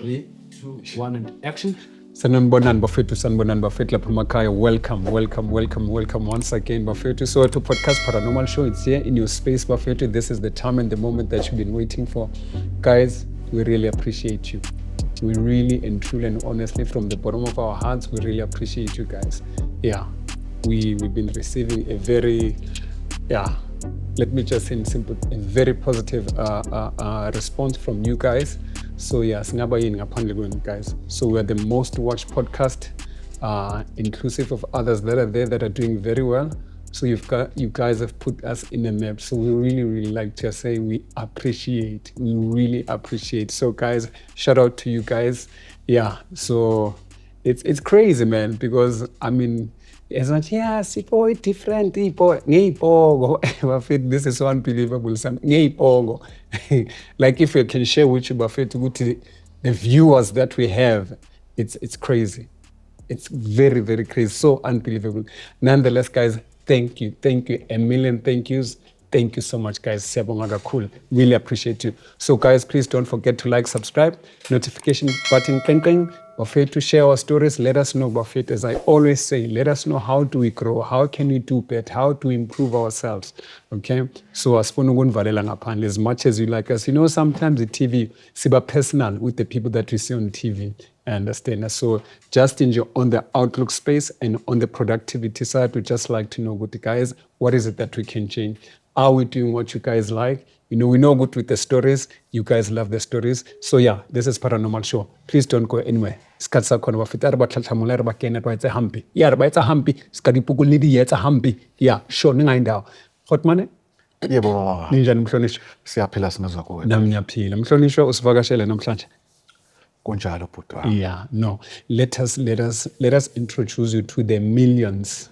3, 2, 1 and action. Sanibonani bafethu, sanibonani bafethu lapha emakhaya. Welcome, welcome, welcome, welcome once again, bafethu. So to Podcast Paranormal Show, it's here in your space, bafethu. This is the time and the moment that you've been waiting for. Guys, we really appreciate you. We really and truly and honestly, from the bottom of our hearts, we really appreciate you guys. Yeah, we've been receiving a very, yeah, let me just say in simple, a very positive response from you guys. So yeah, singaba yini ngaphandle kwenu, guys? So we are the most watched podcast, inclusive of others that are there that are doing very well. So you guys have put us in the map. So we really, really like to say we appreciate. We really appreciate. So guys, shout out to you guys. Yeah. So it's crazy, man, because I mean, it's not, yeah, sipho different ipho ngeyipoko, bafethu. This is so unbelievable. Some ngeyipoko, like if we can share with you, bafethu, ukuthi the viewers that we have, it's crazy. It's very, very crazy. So unbelievable. Nonetheless, guys, thank you, thank you, a million thank yous. Thank you so much, guys. Siyabonga kakhulu. Really appreciate you. So guys, please don't forget to like, subscribe, notification button, cling, cling. Bafethu, share our stories. Let us know, bafethu. As I always say, let us know how do we grow, how can we do better, how to improve ourselves. Okay? So asifuni ukunivalela ngaphandle as much as you like us. Sometimes the TV, siba personal with the people that we see on TV. I understand. So just in your, on the outlook space and on the productivity side, we just like to know, good guys, what is it that we can change? Are we doing what you guys like? We know good with the stories. You guys love the stories. So yeah, this is Paranormal Show. Please don't go anywhere. Isikhathi sakhona bafethu, re ba tlhatlhamole, re ba kene, re ba etse hampi. Yeah, re ba etsa hampi. Ska dipoko le di etsa hampi. Yeah, sure, ningayi ndawo. Hotmane? Yebo, baba. Ninjani, mhlonishwa? Siyaphila, singezwa kuwe. Nami ngiyaphila. Mhlonishwa, usivakashele namhlanje. Kunjalo, bhuti wami. Yeah, no. Let us introduce you to the millions.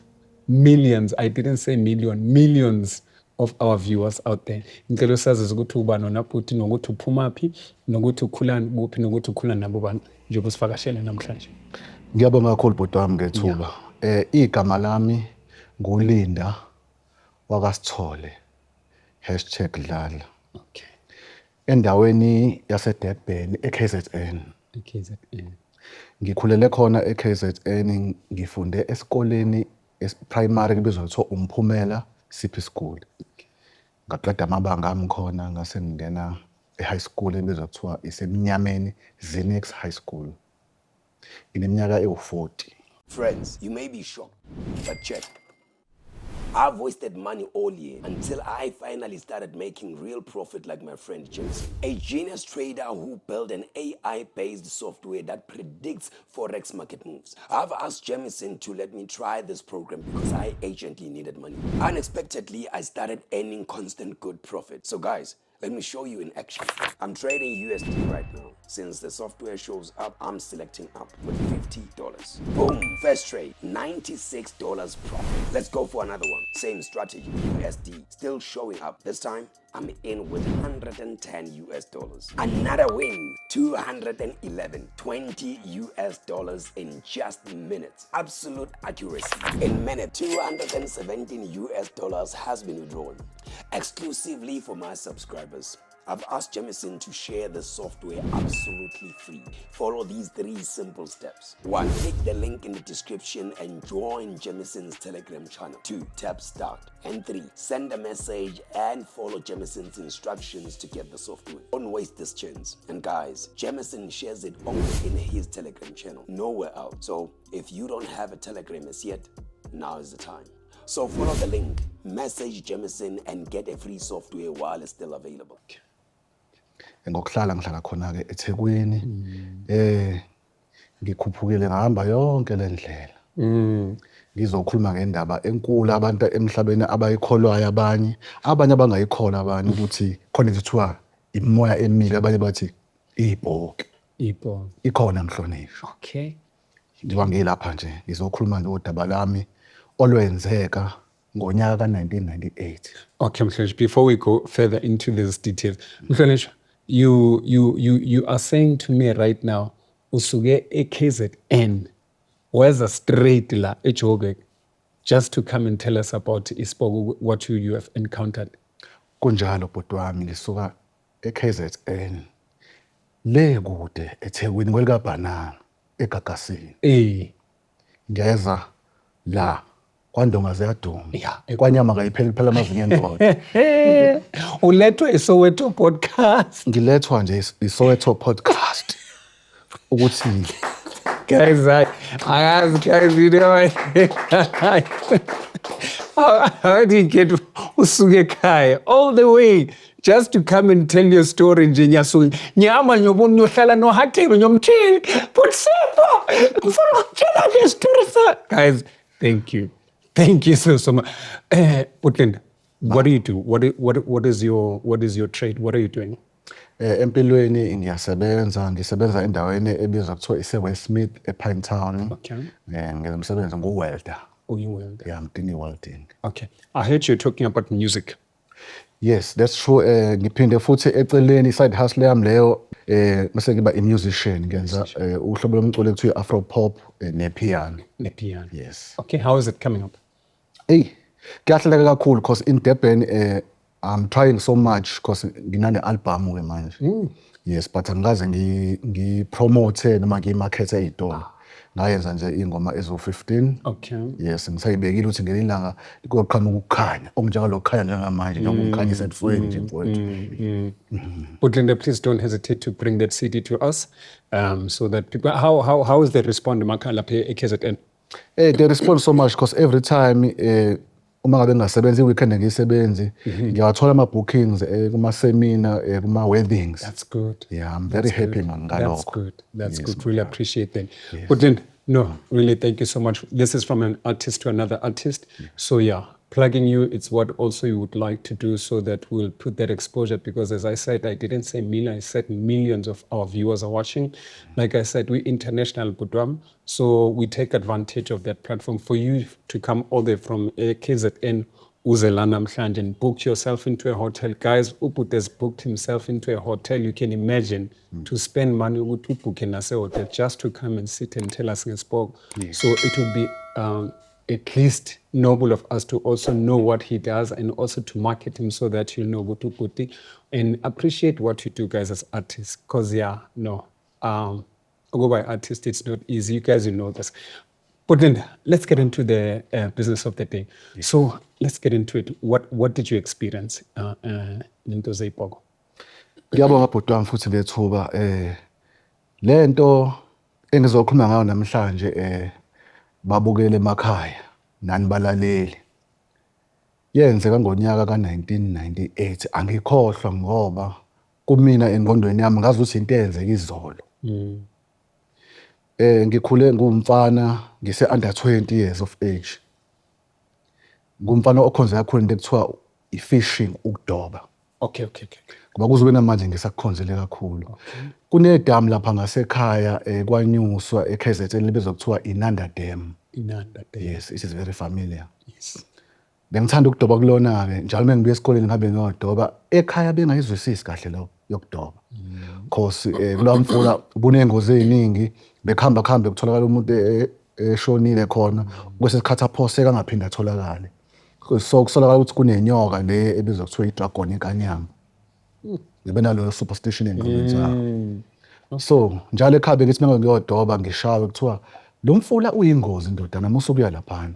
Millions. I didn't say million, millions of our viewers out there. Ngicela usazi ukuthi ubani nonabhuti, nokuthi uphumaphi, nokuthi ukhula kuphi, nokuthi ukhula nabo bani njengoba usivakashele namhlanje. Ngiyabonga kakhulu, bhuti wami, ngethuba. Igama lami nguLinda wakaSithole #Dlala. Endaweni yaseDurban, eKZN. KZN. Ngikhulele khona eKZN, ngifunde esikoleni primary kubizwa kuthiwa Umphumela CP School. Ngaqeda amabanga ami khona, ngase ngingena e-high school ebizwa kuthiwa iseMnyameni Zenix High School. Ngineminyaka ewu-40. Friends, you may be shocked, but check. I've wasted money all year until I finally started making real profit like my friend James, a genius trader who built an AI based software that predicts forex market moves. I've asked Jamison to let me try this program because I urgently needed money. Unexpectedly, I started earning constant good profit. So, guys, let me show you in action. I'm trading USD right now. Since the software shows up, I'm selecting up with $50. Boom, first trade, $96 profit. Let's go for another one. Same strategy, USD, still showing up. This time, I'm in with 110 US dollars. Another win, 211, 20 US dollars in just minutes. Absolute accuracy. In minute, 217 US dollars has been withdrawn exclusively for my subscribers. I've asked Jamison to share the software absolutely free. Follow these three simple steps. One, click the link in the description and join Jamison's Telegram channel. Two, tap start. And three, send a message and follow Jamison's instructions to get the software. Don't waste this chance. And guys, Jamison shares it only in his Telegram channel, nowhere else. So if you don't have a Telegram as yet, now is the time. So follow the link, message Jamison, and get a free software while it's still available. Ngokuhlala ngihlala khona-ke eThekwini. Ngikhuphukile, ngahamba yonke le ndlela. Ngizokhuluma ngendaba enkulu abantu emhlabeni abayikholwayo abanye, abanye abangayikholwa abanye, ukuthi khona into kuthiwa imimoya emibi, abanye bathi iy'poki. Ipo. Ikhona, mhlonishwa. Njengoba ngilapha nje, ngizokhuluma ngodaba lami olwenzeka ngonyaka ka-1998. Okay, Mhlonishwa, before we go further into these details, Mhlonishwa, you are saying to me right now, usuke e-KZN, weza straight la eJoburg, just to come and tell us about isipoko, what you have encountered. Kunjalo, bhuti wami, ngisuka e-KZN. Le kude eThekwini kwelikabhanana eGagasini. Ngeza la kwandonga ziyaduma. Kwanyama kayipheli phela amazinyo endoda. Ulethwe iSoweto podcast. Ngilethwa nje iSoweto podcast ukuthi Guys, I ask guys, you know, how do you get usuke ekhaya all the way just to come and tell your story nje? Ngiyasuka ngihamba ngiyobona ngiyohlala noHatebe, ngiyomtshela, "But Sipho, ngifuna ukutshela le story sa." Guys, thank you, thank you so so much. Butlinda, what do you do? What is your trade? What are you doing? Empilweni ngiyasebenza, ngisebenza endaweni ebizwa kuthiwa ise-Westmead ePinetown. Ngenza umsebenzi ngu-welder. Oh, you welder? Yeah, I'm doing welding. Okay, I heard you talking about music. Yes, that's true. Ngiphinde futhi eceleni side hustle yami leyo, mase ngiba i-musician, ngenza uhlobo lomculo ekuthiwa i-afro pop ne-piano. Ne-piano? Yes. Okay, how is it coming up? Hey, kuyahleleka kakhulu because in Durban I'm trying so much because nginane album ke manje. Yes, but angikaze ngi-promote noma ngiyimarkethe ey'tolo. Ngayenza nje iy'ngoma eziwu-15. Yes, ngisayibekile ukuthi ngelinye ilanga kuyoqhamuka ukukhanya okunjengalokukhanya njengamanje, njengoba ukukhanyisa ebusweni nje, mfowethu. Butlinda, please don't hesitate to bring that CD to us so that people. How is the respond emakhaya lapha e-KZN? They respond so much because every time uma ngabe ngingasebenzi i-weekend, ngiyisebenzi, ngiyawathola ama-bookings kuma-seminar, kuma-weddings. That's good. Yeah, I'm very That's happy good. ngalokho. That's good. That's Yes, good. Really appreciate that. But then, no, really, thank you so much. This is from an artist to another artist. So yeah, plugging you, it's what also you would like to do so that we'll put that exposure because, as I said, I didn't say million, I said millions of our viewers are watching. Like I said, we international Budwam, so we take advantage of that platform for you to come all the way from KZN uze la namhlanje and book yourself into a hotel. Guys, ubhuti has booked himself into a hotel. You can imagine to spend money ukuthi ubhukhe nase-hotel just to come and sit and tell us ngesipoko. So it would be at least noble of us to also know what he does and also to market him so that you know ukuthi ubhuti and appreciate what you do, guys, as artists. Because yeah, no, ukuba artist, it's not easy. You guys, you know this. But then let's get into the business of the day. So let's get into it. What did you experience nento zeyipoko? Ngiyabonga bhuti wami futhi lethuba. Lento engizokhuluma ngayo namhlanje, babukele emakhaya nani balaleli, yenzeka ngonyaka ka-1998. Angikhohlwa ngoba kumina engqondweni yami ngazi ukuthi into eyenzeka izolo. Ngikhule ngumfana ngise under 20 years of age, ngumfana okhonze kakhulu into ekuthiwa i-fishing, ukudoba. Ngoba kuze kube namanje ngisakukhonzele kakhulu. Kunedamu lapha ngasekhaya kwaNyuswa eKZN libizwa kuthiwa Inanda Dam. Inanda Dam. Yes, it is very familiar. Yes. Bengithanda ukudoba kulona-ke njalo uma ngibuya esikoleni ngihambe ngiyodoba. Ekhaya bengayizwisisi kahle lo yokudoba. Cause kulowa mfula kuney'ngozi ey'ningi, bekuhamba kuhambe kutholakala umuntu eshonile khona, kwesinye isikhathi aphoseka angaphinde atholakale. So kusolakala ukuthi kunenyoka le ebizwa kuthiwa i-dragon, inkanyamba. Ngibe naloyo superstition ey'ngqondweni zami. So njalo ekhaya bengithi uma ngiyodoba ngishawe, kuthiwa lo mfula uyingozi ndodana, musa ukuya laphana.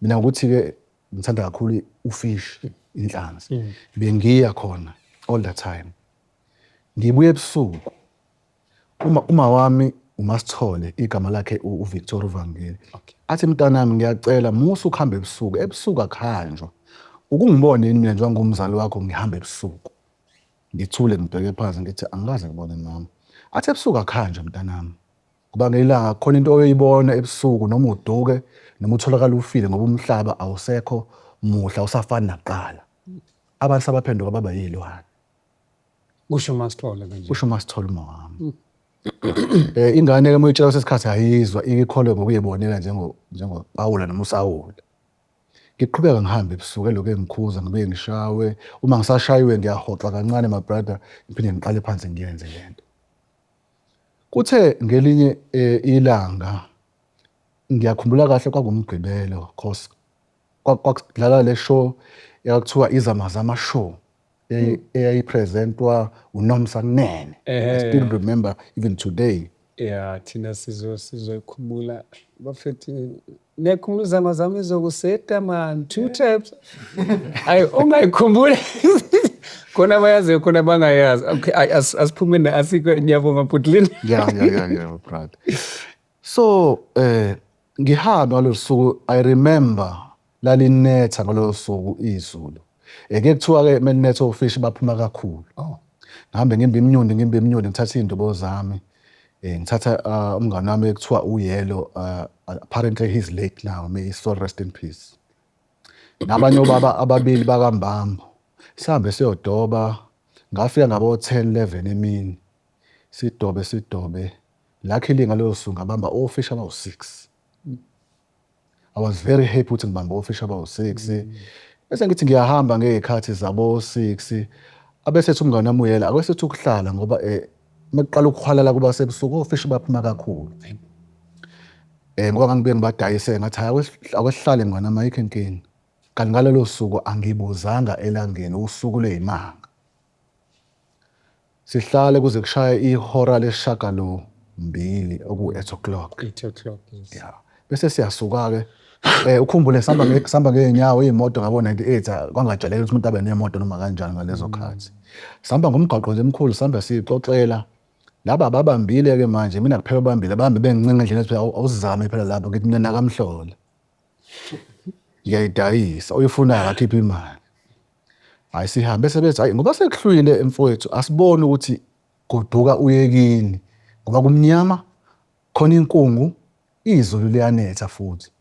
Mina ngokuthi-ke ngithanda kakhulu u-fish, inhlanzi. Bengiya khona all the time. Ngibuye ebusuku. Uma wami uMasithole, igama lakhe uVictor Uvangeli. Athi, "Mntanami, ngiyacela musa ukuhamba ebusuku, ebusuku akuhanjwa. Ukungibona yini mina njengomzali wakho ngihamba ebusuku?" Ngithule ngibheke phansi ngithi angikaze ngibone mama. Athi ebusuku akuhanjwa mntanami. Ngoba ngelanga khona into oyoyibona ebusuku, noma uduke noma utholakala ufile, ngoba umhlaba awusekho muhle, awusafani nakuqala. Abantu sabaphenduka baba yilwane. Kusho Masithole kanje. Kusho Masithole uma wami. Ingane ke uma uyitshela kwesikhathi ayizwa, ikholwe ngokuyibonela njengoPawula noma uSawula. Ngiqhubeka ngihambe ebusuku elokhu engikhuza, ngibuye ngishawe. Uma ngisashayiwe ngiyahoxa kancane, my brother, ngiphinde ngiqale phansi ngiyenze lento. Kuthe ngelinye ilanga, ngiyakhumbula kahle, kwakuMgqibelo, cause kwakudlala le show yakuthiwa iZamazama Show. Eyayipresentwa uNomsa Kunene. I still remember even today. Yeah, thina sizoyikhumbula bafethu. Niyakhumbula zama zami izokuseta man two times. Ayi, ungayikhumbuli. Khona abayaziyo, khona bangayazi. Okay, ayi, asiphume na asikho. Ngiyabonga, Bhuti. Yeah, brother. So ngihamba ngalolu suku, I remember lalinetha ngalolu suku izulu. Eke kuthiwa ke melinetha ofishi baphuma kakhulu. Ngihambe ngimba iminyundi, ngimba iminyundi, ngithatha iy'ndobo zami. Ngithatha umngani wami ekuthiwa uYelo, apparently he's late now, may his soul rest in peace. Nabanye obaba ababili bakaMbambo. Sihambe siyodoba, ngafika ngabo 10 11 emini. Sidobe sidobe. Luckily ngalolo suku ngabamba ofish abawu-6. I was very happy ukuthi ngibambe ofish abawu-6. Bese ngithi ngiyahamba ngey'khathi zabo 6. Abesethi umngani wami uyela akesethi ukuhlala ngoba mekuqala ukuhwalala kuba sebusuku ofish baphuma kakhulu. Ngoba ngangibuye ngibadayise, ngathi hayi, akwesihlale mngani wami, ayikho inkinga. Kanti ngalolo suku angibuzanga elangeni, usuku lwey'manga. Sihlale kuze kushaye ihora leshagalombili, oku-8 o'clock. 8 o'clock, yes. Yeah. Bese siyasuka-ke. Ukhumbule sihamba ngey'nyawo, iy'moto ngabo 98 kwangajaleka ukuthi umuntu abe nemoto noma kanjani ngalezo khathi. Sihamba ngomgwaqo nje emkhulu, sihamba siyixoxela. Laba ababambile-ke manje, mina kuphela obambile, bahambe bengincenga endleleni ethi awuzame phela lapho, ngithi mina nakamhlola. Ngiyayidayisa, oyifunayo akakhiphe imali. Hhayi, sihambe sebethi hhayi, ngoba sekuhlwile mfowethu, asiboni ukuthi goduka uye kini ngoba kumnyama, khona inkungu, izulu liyanetha futhi.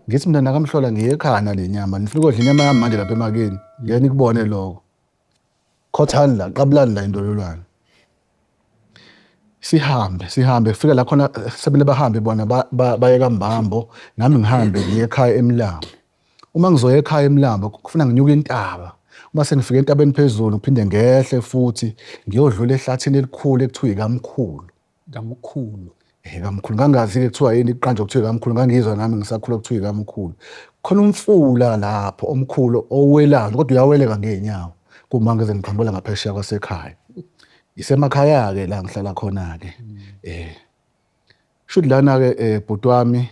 Ngithi mina nakamhlola, ngiye ekhaya nale nyama, nifuna ukudla inyama yami manje lapha emakini, ngeke nikubone lokho. Khothani la, qabulani la indololwane. Sihambe sihambe kufika la khona sebele bahambe bona baye kaMbambo, nami ngihambe ngiye ekhaya eMlambo. Uma ngizoya ekhaya eMlambo kufuna nginyuke intaba. Uma sengifike entabeni phezulu ngiphinde ngehle futhi ngiyodlula ehlathini elikhulu ekuthiwa ikamkhulu. Kamkhulu. Kamkhulu ngangazi-ke kuthiwa yini iqanjwa kuthiwa ikamkhulu, ngangizwa nami ngisakhula kuthiwa ikamkhulu. Khona umfula lapho omkhulu owelayo kodwa uyaweleka ngey'nyawo kuma ngize ngiqhambula ngaphesheya kwasekhaya. Isemakhaya-ke la ngihlala khona-ke. Shuthi lana-ke bhuti wami,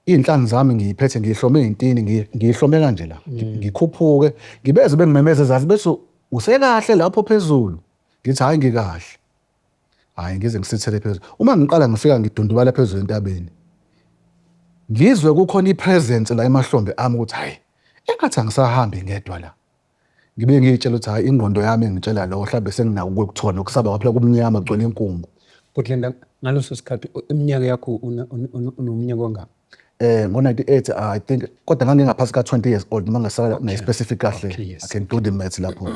iy'nhlanu zami ngiyiphethe ngiyihlome ey'ntini, ngiyihlome kanje la. Ngikhuphuke ngibeze bengimemeza ezansi bethi usekahle lapho phezulu. Ngithi hhayi, ngikahle. Hhayi, ngize ngisithele phezulu. Uma ngiqala ngifika ngidundubala phezulu entabeni, ngizwe kukhona i-presence la emahlombe ami ukuthi hhayi, engathi angisahambi ngedwa la. Ngibe ngiy'tshela ukuthi hhayi, ingqondo yami engitshela lokho, mhlawumbe senginako ukukuthola nokusaba ngoba phela kumnyama kugcwele inkungu. Bhuti Linda, ngaleso sikhathi iminyaka yakho unomnyaka ongaka? Ngo-98 I think, kodwa ngangingaphansi ka-20 years old noma ngingasala specific kahle. I can do the maths lapho.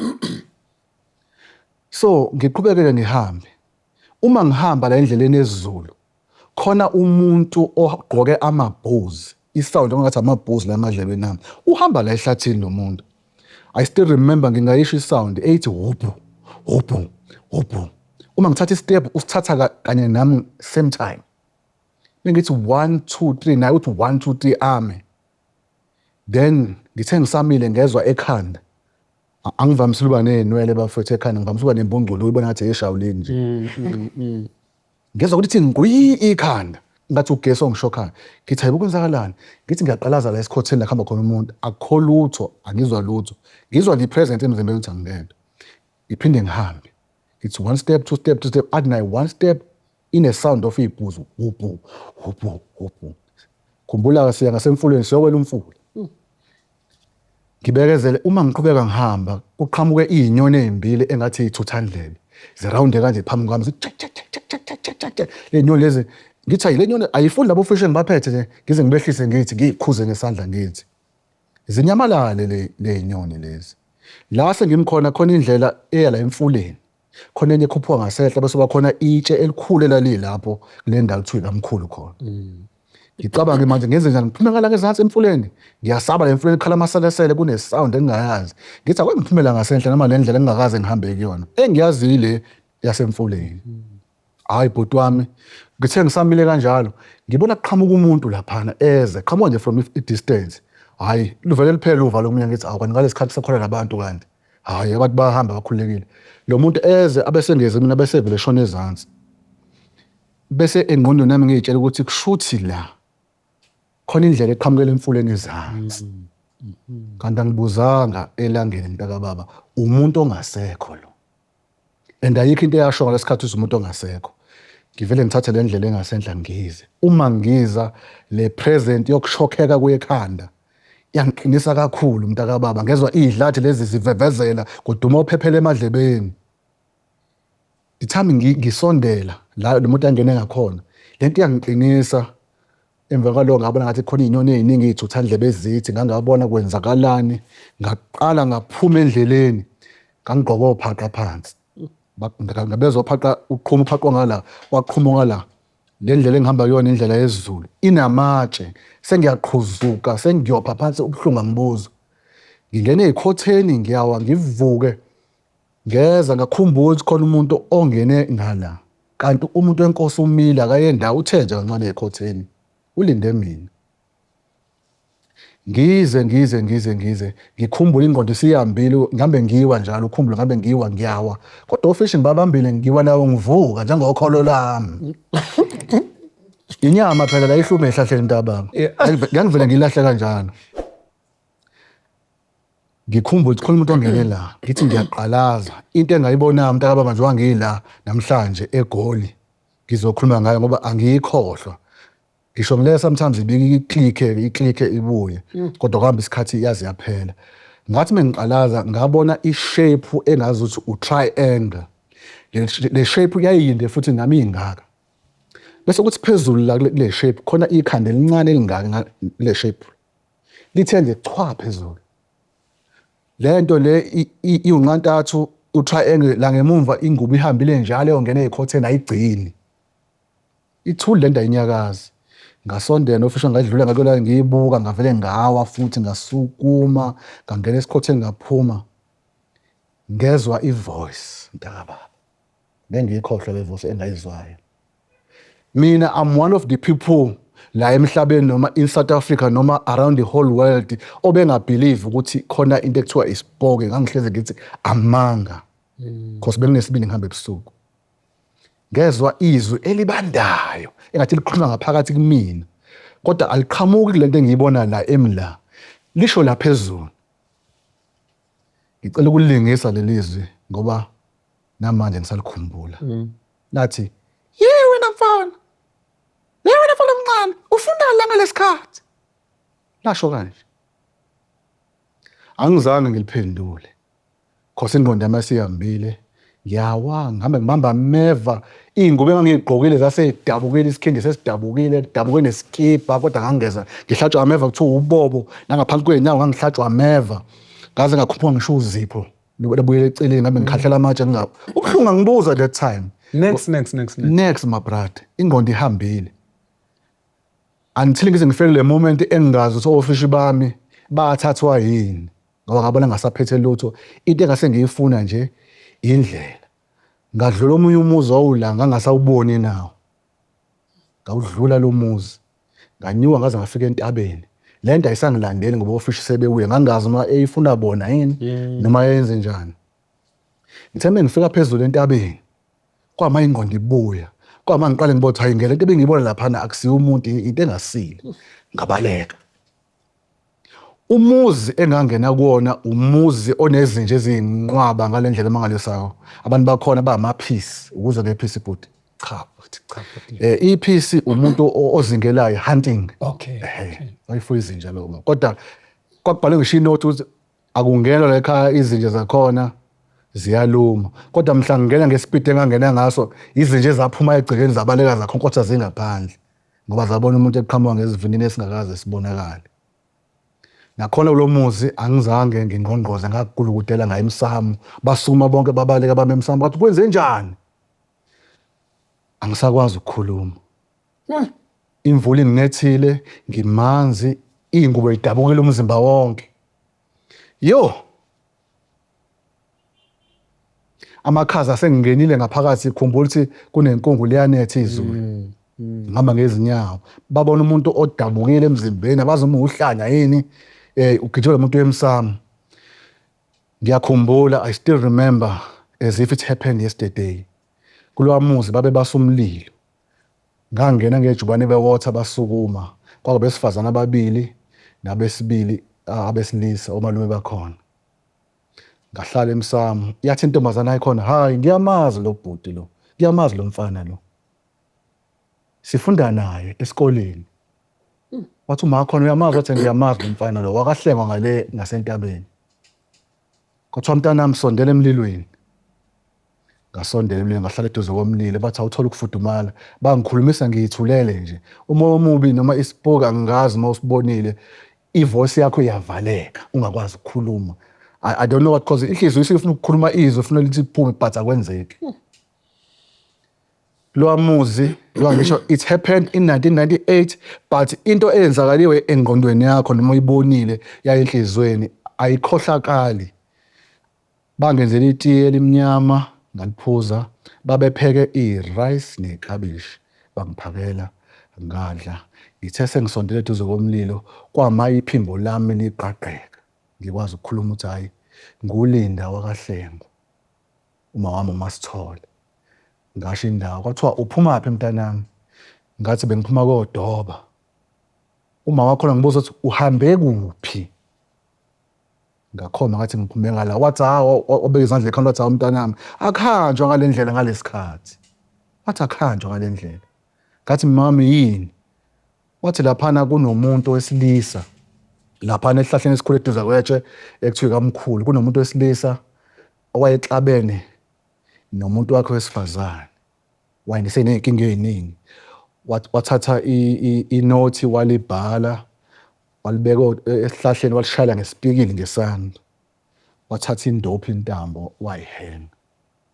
So ngiqhubeke ngihambe. Uma ngihamba la endleleni esiZulu, khona umuntu ogqoke amabhuzi, isound engathi amabhuzi la emadlebeni ami. Uhamba la ehlathini lo muntu. I still remember, ngingayisho isound ethi hubhu hubhu hubhu. Uma ngithatha istep usithatha kanye nami same time. Bengithi 1 2 3, naye uthi 1 2 3 ame. Then ngithe ngisamile ngezwa ekhanda. Angivamisile ukuba ney'nwele bafethu ekhanda, ngivamise ukuba nembungculo uyibona ngathi eyeshawulini nje. Ngezwa ukuthi ngqi ikhanda ngathi ugesi ongishokhayo. Ngithi hayibo, kwenzakalani? Ngithi ngiyaqalaza la esikhotheni la kuhamba khona umuntu, akukho lutho, angizwa lutho. Ngizwa nje i-presence emzimbeni ukuthi angingedwa. Ngiphinde ngihambe. Ngithi one step, two step, two step, athi naye one step ine sound of ibhuzu hubhu hubhu hubhu. Khumbula siya ngasemfuleni, siyowela umfula. Ngibekezele uma ngiqhubeka ngihamba kuqhamuke iy'nyoni ey'mbili engathi iy'thuthandlebe. Zirawunde kanje phambi kwami zithi check check check check check check check check. Le nyoni lezi ngithi hayi, le nyoni ayifuni labo fish engibaphethe nje, ngize ngibehlise ngithi ngiyikhuze ngesandla ngithi. Zinyamalale le nyoni lezi. La sengimkhona khona indlela eya la emfuleni. Khona enye ekhuphuka ngasehla bese bakhona itshe elikhulu elalilapho kule ndawo kuthiwa ikamkhulu khona. Ngicabange manje ngenze njani, ngiphume ngala ngezansi emfuleni, ngiyasaba le mfuleni ikhala amaselesele, kune-sound engingayazi. Ngithi ake ngiphumela ngasenhla noma le ndlela engingakaze ngihambe kuyona engiyaziyo le yasemfuleni. Hhayi bhuti wami, ngithe ngisamile kanjalo ngibona kuqhamuka umuntu laphana, eze qhamuka nje from i-distance. Hhayi, luvele liphele uvalo kumina, ngithi awu, kanti ngalesi khathi sekhona nabantu kanti. Hhayi, abantu bayahamba bakhululekile. Lo muntu eze abesengeze mina bese vele eshona ezansi. Bese engqondweni yami ngiy'tshela ukuthi kushuthi la khona indlela eqhamukela emfuleni ezansi. Kanti angibuzanga elangeni mntakababa, umuntu ongasekho lo. And ayikho into eyasho ngalesikhathi ukuthi umuntu ongasekho. Ngivele ngithathe le ndlela engasenhla ngize. Uma ngiza le present yokushokheka kwekhanda yangiqinisa kakhulu mntakababa, ngezwa iy'dlathi lezi zivevezela kuduma uphephela emadlebeni. Ngithami ngisondela la lo muntu angene ngakhona, le nto iyangiqinisa. Emva kwaloko ngabona ngathi khona iy'nyoni ey'ningi iy'thutha ndlebe ezithi, ngangabona kwenzakalani. Ngaqala ngaphuma endleleni, ngangigqoke ophaqa phansi. Ngabezwa ophaqa uqhuma uphaqa ongala, waqhuma ongala. Le ndlela engihamba kuyona indlela yesiZulu inamatshe, sengiyaqhuzuka, sengiyopha phansi ubuhlungu angibuzwa. Ngingena ey'khotheni ngiyawa ngivuke. Ngeza ngakhumbula ukuthi khona umuntu ongene ngala kanti umuntu wenkosi umile akaye ndawo uthe nje kancane ekhotheni ulinde mina. Ngize ngize ngize ngize ngikhumbule ingqondo isihambile ngihambe ngiwa njalo ukhumbule ngihambe ngiwa ngiyawa kodwa ofishi ngibabambile ngiwa nawo ngivuka njengokholo lami. Inyama phela la ihlume ehlahleni ntababa. Ngangivele ngilahle kanjalo. Ngikhumbule ukuthi khona umuntu ongene la, ngithi ngiyaqalaza. Into engayibonayo mntakababa njengoba ngila namhlanje eGoli, ngizokhuluma ngayo ngoba angiyikhohlwa. Ngisho ngile sometimes ibike iklikhe iklikhe ibuye, kodwa kuhamba isikhathi yaze yaphela. Ngathi mengiqalaza ngabona i-shape engazuthi u-triangle. Le shape yayiyinde futhi nami ingaka. Bese kuthi phezulu la kule shape khona ikhanda elincane elingaka kule shape. Lithe nje chwa phezulu. Le nto le iwunxantathu u-triangle la ngemumva ingubo ihambile njalo yongena ey'khotheni ayigcini. Ithuli le nto ayinyakazi. Ngasondela nofisha ngadlula ngakuyona ngiyibuka ngavele ngawa futhi ngasukuma ngangena esikhotheni ngaphuma. Ngezwa i-voice mntakababa. Ngeke ngiyikhohlwe le voice engayizwayo. Mina I'm one of the people la emhlabeni noma in South Africa noma around the whole world obengabelieve ukuthi khona into ekuthiwa isipoki ngangihlezi ngithi amanga. Because benginesibindi ngihamba ebusuku. Ngezwa izwi elibandayo engathi likhuluma ngaphakathi kumina. Kodwa aliqhamuki kulento engiyibona la emla. Lisho la phezulu. Ngicela ukulingisa leli zwi ngoba namanje ngisalikhumbula. Lathi, "Ye wena mfana. Ye wena mfana omncane, ufunani la ngalesikhathi?" Lasho kanje. Angizange ngiliphendule. Khosi ingqondo yami yasihambile. Ngiyawa ngihambe ngibamba ameva, iy'ngubo engangiy'gqokile zasey'dabukile, isikhindi sesidabukile, kudabuke nesikibha kodwa ngangeza ngihlatshwa ameva kuthiwa ubobo, nangaphansi kwey'nyawo ngangihlatshwa ameva. Ngaze ngakhuphuka ngisho uzipho lubuyela eceleni ngabe ngikhahlela amatshe ngingabo. Ubuhlungu angibuza that time. Next, next, next, next. Next my brother, ingqondo ihambile. Until ngize ngifike kule moment engingazi ukuthi ofishi bami bathathwa yini. Ngoba ngabona ngasaphethe lutho. Into engase ngiyifuna nje indlela. Ngadlula omunye umuzi owula ngangasawuboni nawo. Ngawudlula lo muzi. Nganyuka ngaze ngafika entabeni. Le nto ayisangilandeli ngoba ofishi sebebuye. Ngangazi noma eyifuna bona yini noma yenze njani. Ngithe uma ngifika phezulu entabeni kwama ingqondo ibuya. Kwama ngiqale ngibona ukuthi hayi ngeke lento ebengiyibona laphana akusiyo umuntu into engasile. Ngabaleka. Umuzi engangena kuwona umuzi onezinja eziyinqwaba ngale ndlela emangalisayo. Abantu bakhona bamaphisi, ukuze ngephisi bhuti. Cha bhuti, cha bhuti. Iphisi umuntu ozingelayo hunting. Okay. Okay. Wayifuya izinja lo. Kodwa kwakubhalwe ngisho inothi ukuthi akungenwa la ekhaya izinja zakhona ziyaluma. Kodwa mhla ngingena ngesipidi engangena ngaso izinja ezaphuma egcekeni zabaleka zakhonkotha zingaphandle. Ngoba zabona umuntu eqhamuka ngesivinini esingakaze sibonakale. Nakhona kulo muzi angizange ngingqongqoze ngakulukutela ngaye emsamo. Basukuma bonke babaleka bame emsamo bathi kwenze njani? Angisakwazi ukukhuluma. Imvula inginethile, ngimanzi, iy'ngubo idabukile umzimba wonke. Yo! Amakhaza asengingenile ngaphakathi khumbula ukuthi kunenkungu liyanetha izulu. Ngihamba ngezinyawo. Babona umuntu odabukile emzimbeni abazi uma uhlanya yini. Ugijima lo muntu emsamo. Ngiyakhumbula, I still remember as if it happened yesterday. Kulowa muzi babe basa umlilo. Ngangena ngejubane bewotha basukuma. Kwakubesifazane ababili nabesibili abesilisa omalume bakhona. Ngahlala emsamo. Yathi intombazane ayikhona, "Hayi, ngiyamazi lo bhuti lo. Ngiyamazi lo mfana lo. Sifunda naye esikoleni." Wathi uma khona uyamazi, wathi ngiyamazi lo mfana lo, wakahlengwa ngale ngasentabeni. Kwathiwa mntanami sondela emlilweni. Ngasondela emlilweni ngahlala eduze komlilo bathi awuthola ukufudumala. Bangikhulumisa ngiyithulele nje. Umoya omubi noma isipoki angazi uma usibonile ivoice yakho iyavaleka ungakwazi ukukhuluma. I don't know what cause inhliziyo isifuna ukukhuluma izwi ufuna lithi liphume but akwenzeki. Lowa muzi lowa ngisho it happened in 1998 but into eyenzakaliwe engqondweni yakho noma uyibonile yayenhlizweni ayikhohlakali. Bangenzela itiye elimnyama ngaliphuza, babepheke i-rice neklabishi bangiphakela ngadla. Ngithe sengisondele eduze komlilo kwama iphimbo lami liqaqeka ngikwazi ukukhuluma ukuthi hhayi nguLinda wakaHlengo uma wami uMaSithole. Ngasho indawo kwathiwa uphumaphi mntanami? Ngathi bengiphuma koDoba. Uma wakhona ngibuza ukuthi uhambe kuphi? Ngakhomba ngathi ngiphume ngala. Wathi hawu, wabeka izandla ekhanda wathi hawu mntanami, akuhanjwa ngale ndlela ngalesikhathi. Wathi akuhanjwa ngale ndlela. Ngathi mami yini? Wathi laphana kunomuntu wesilisa laphana esihlahleni esikhulu eduze kwetshe ekuthiwa kamkhulu kunomuntu wesilisa owayexabene nomuntu wakhe wesifazane wayeseney'nkinga ey'ningi. Wathatha inothi walibhala walibeka esihlahleni walishayela ngesipikili ngesandla. Wathatha indophi intambo wayihenga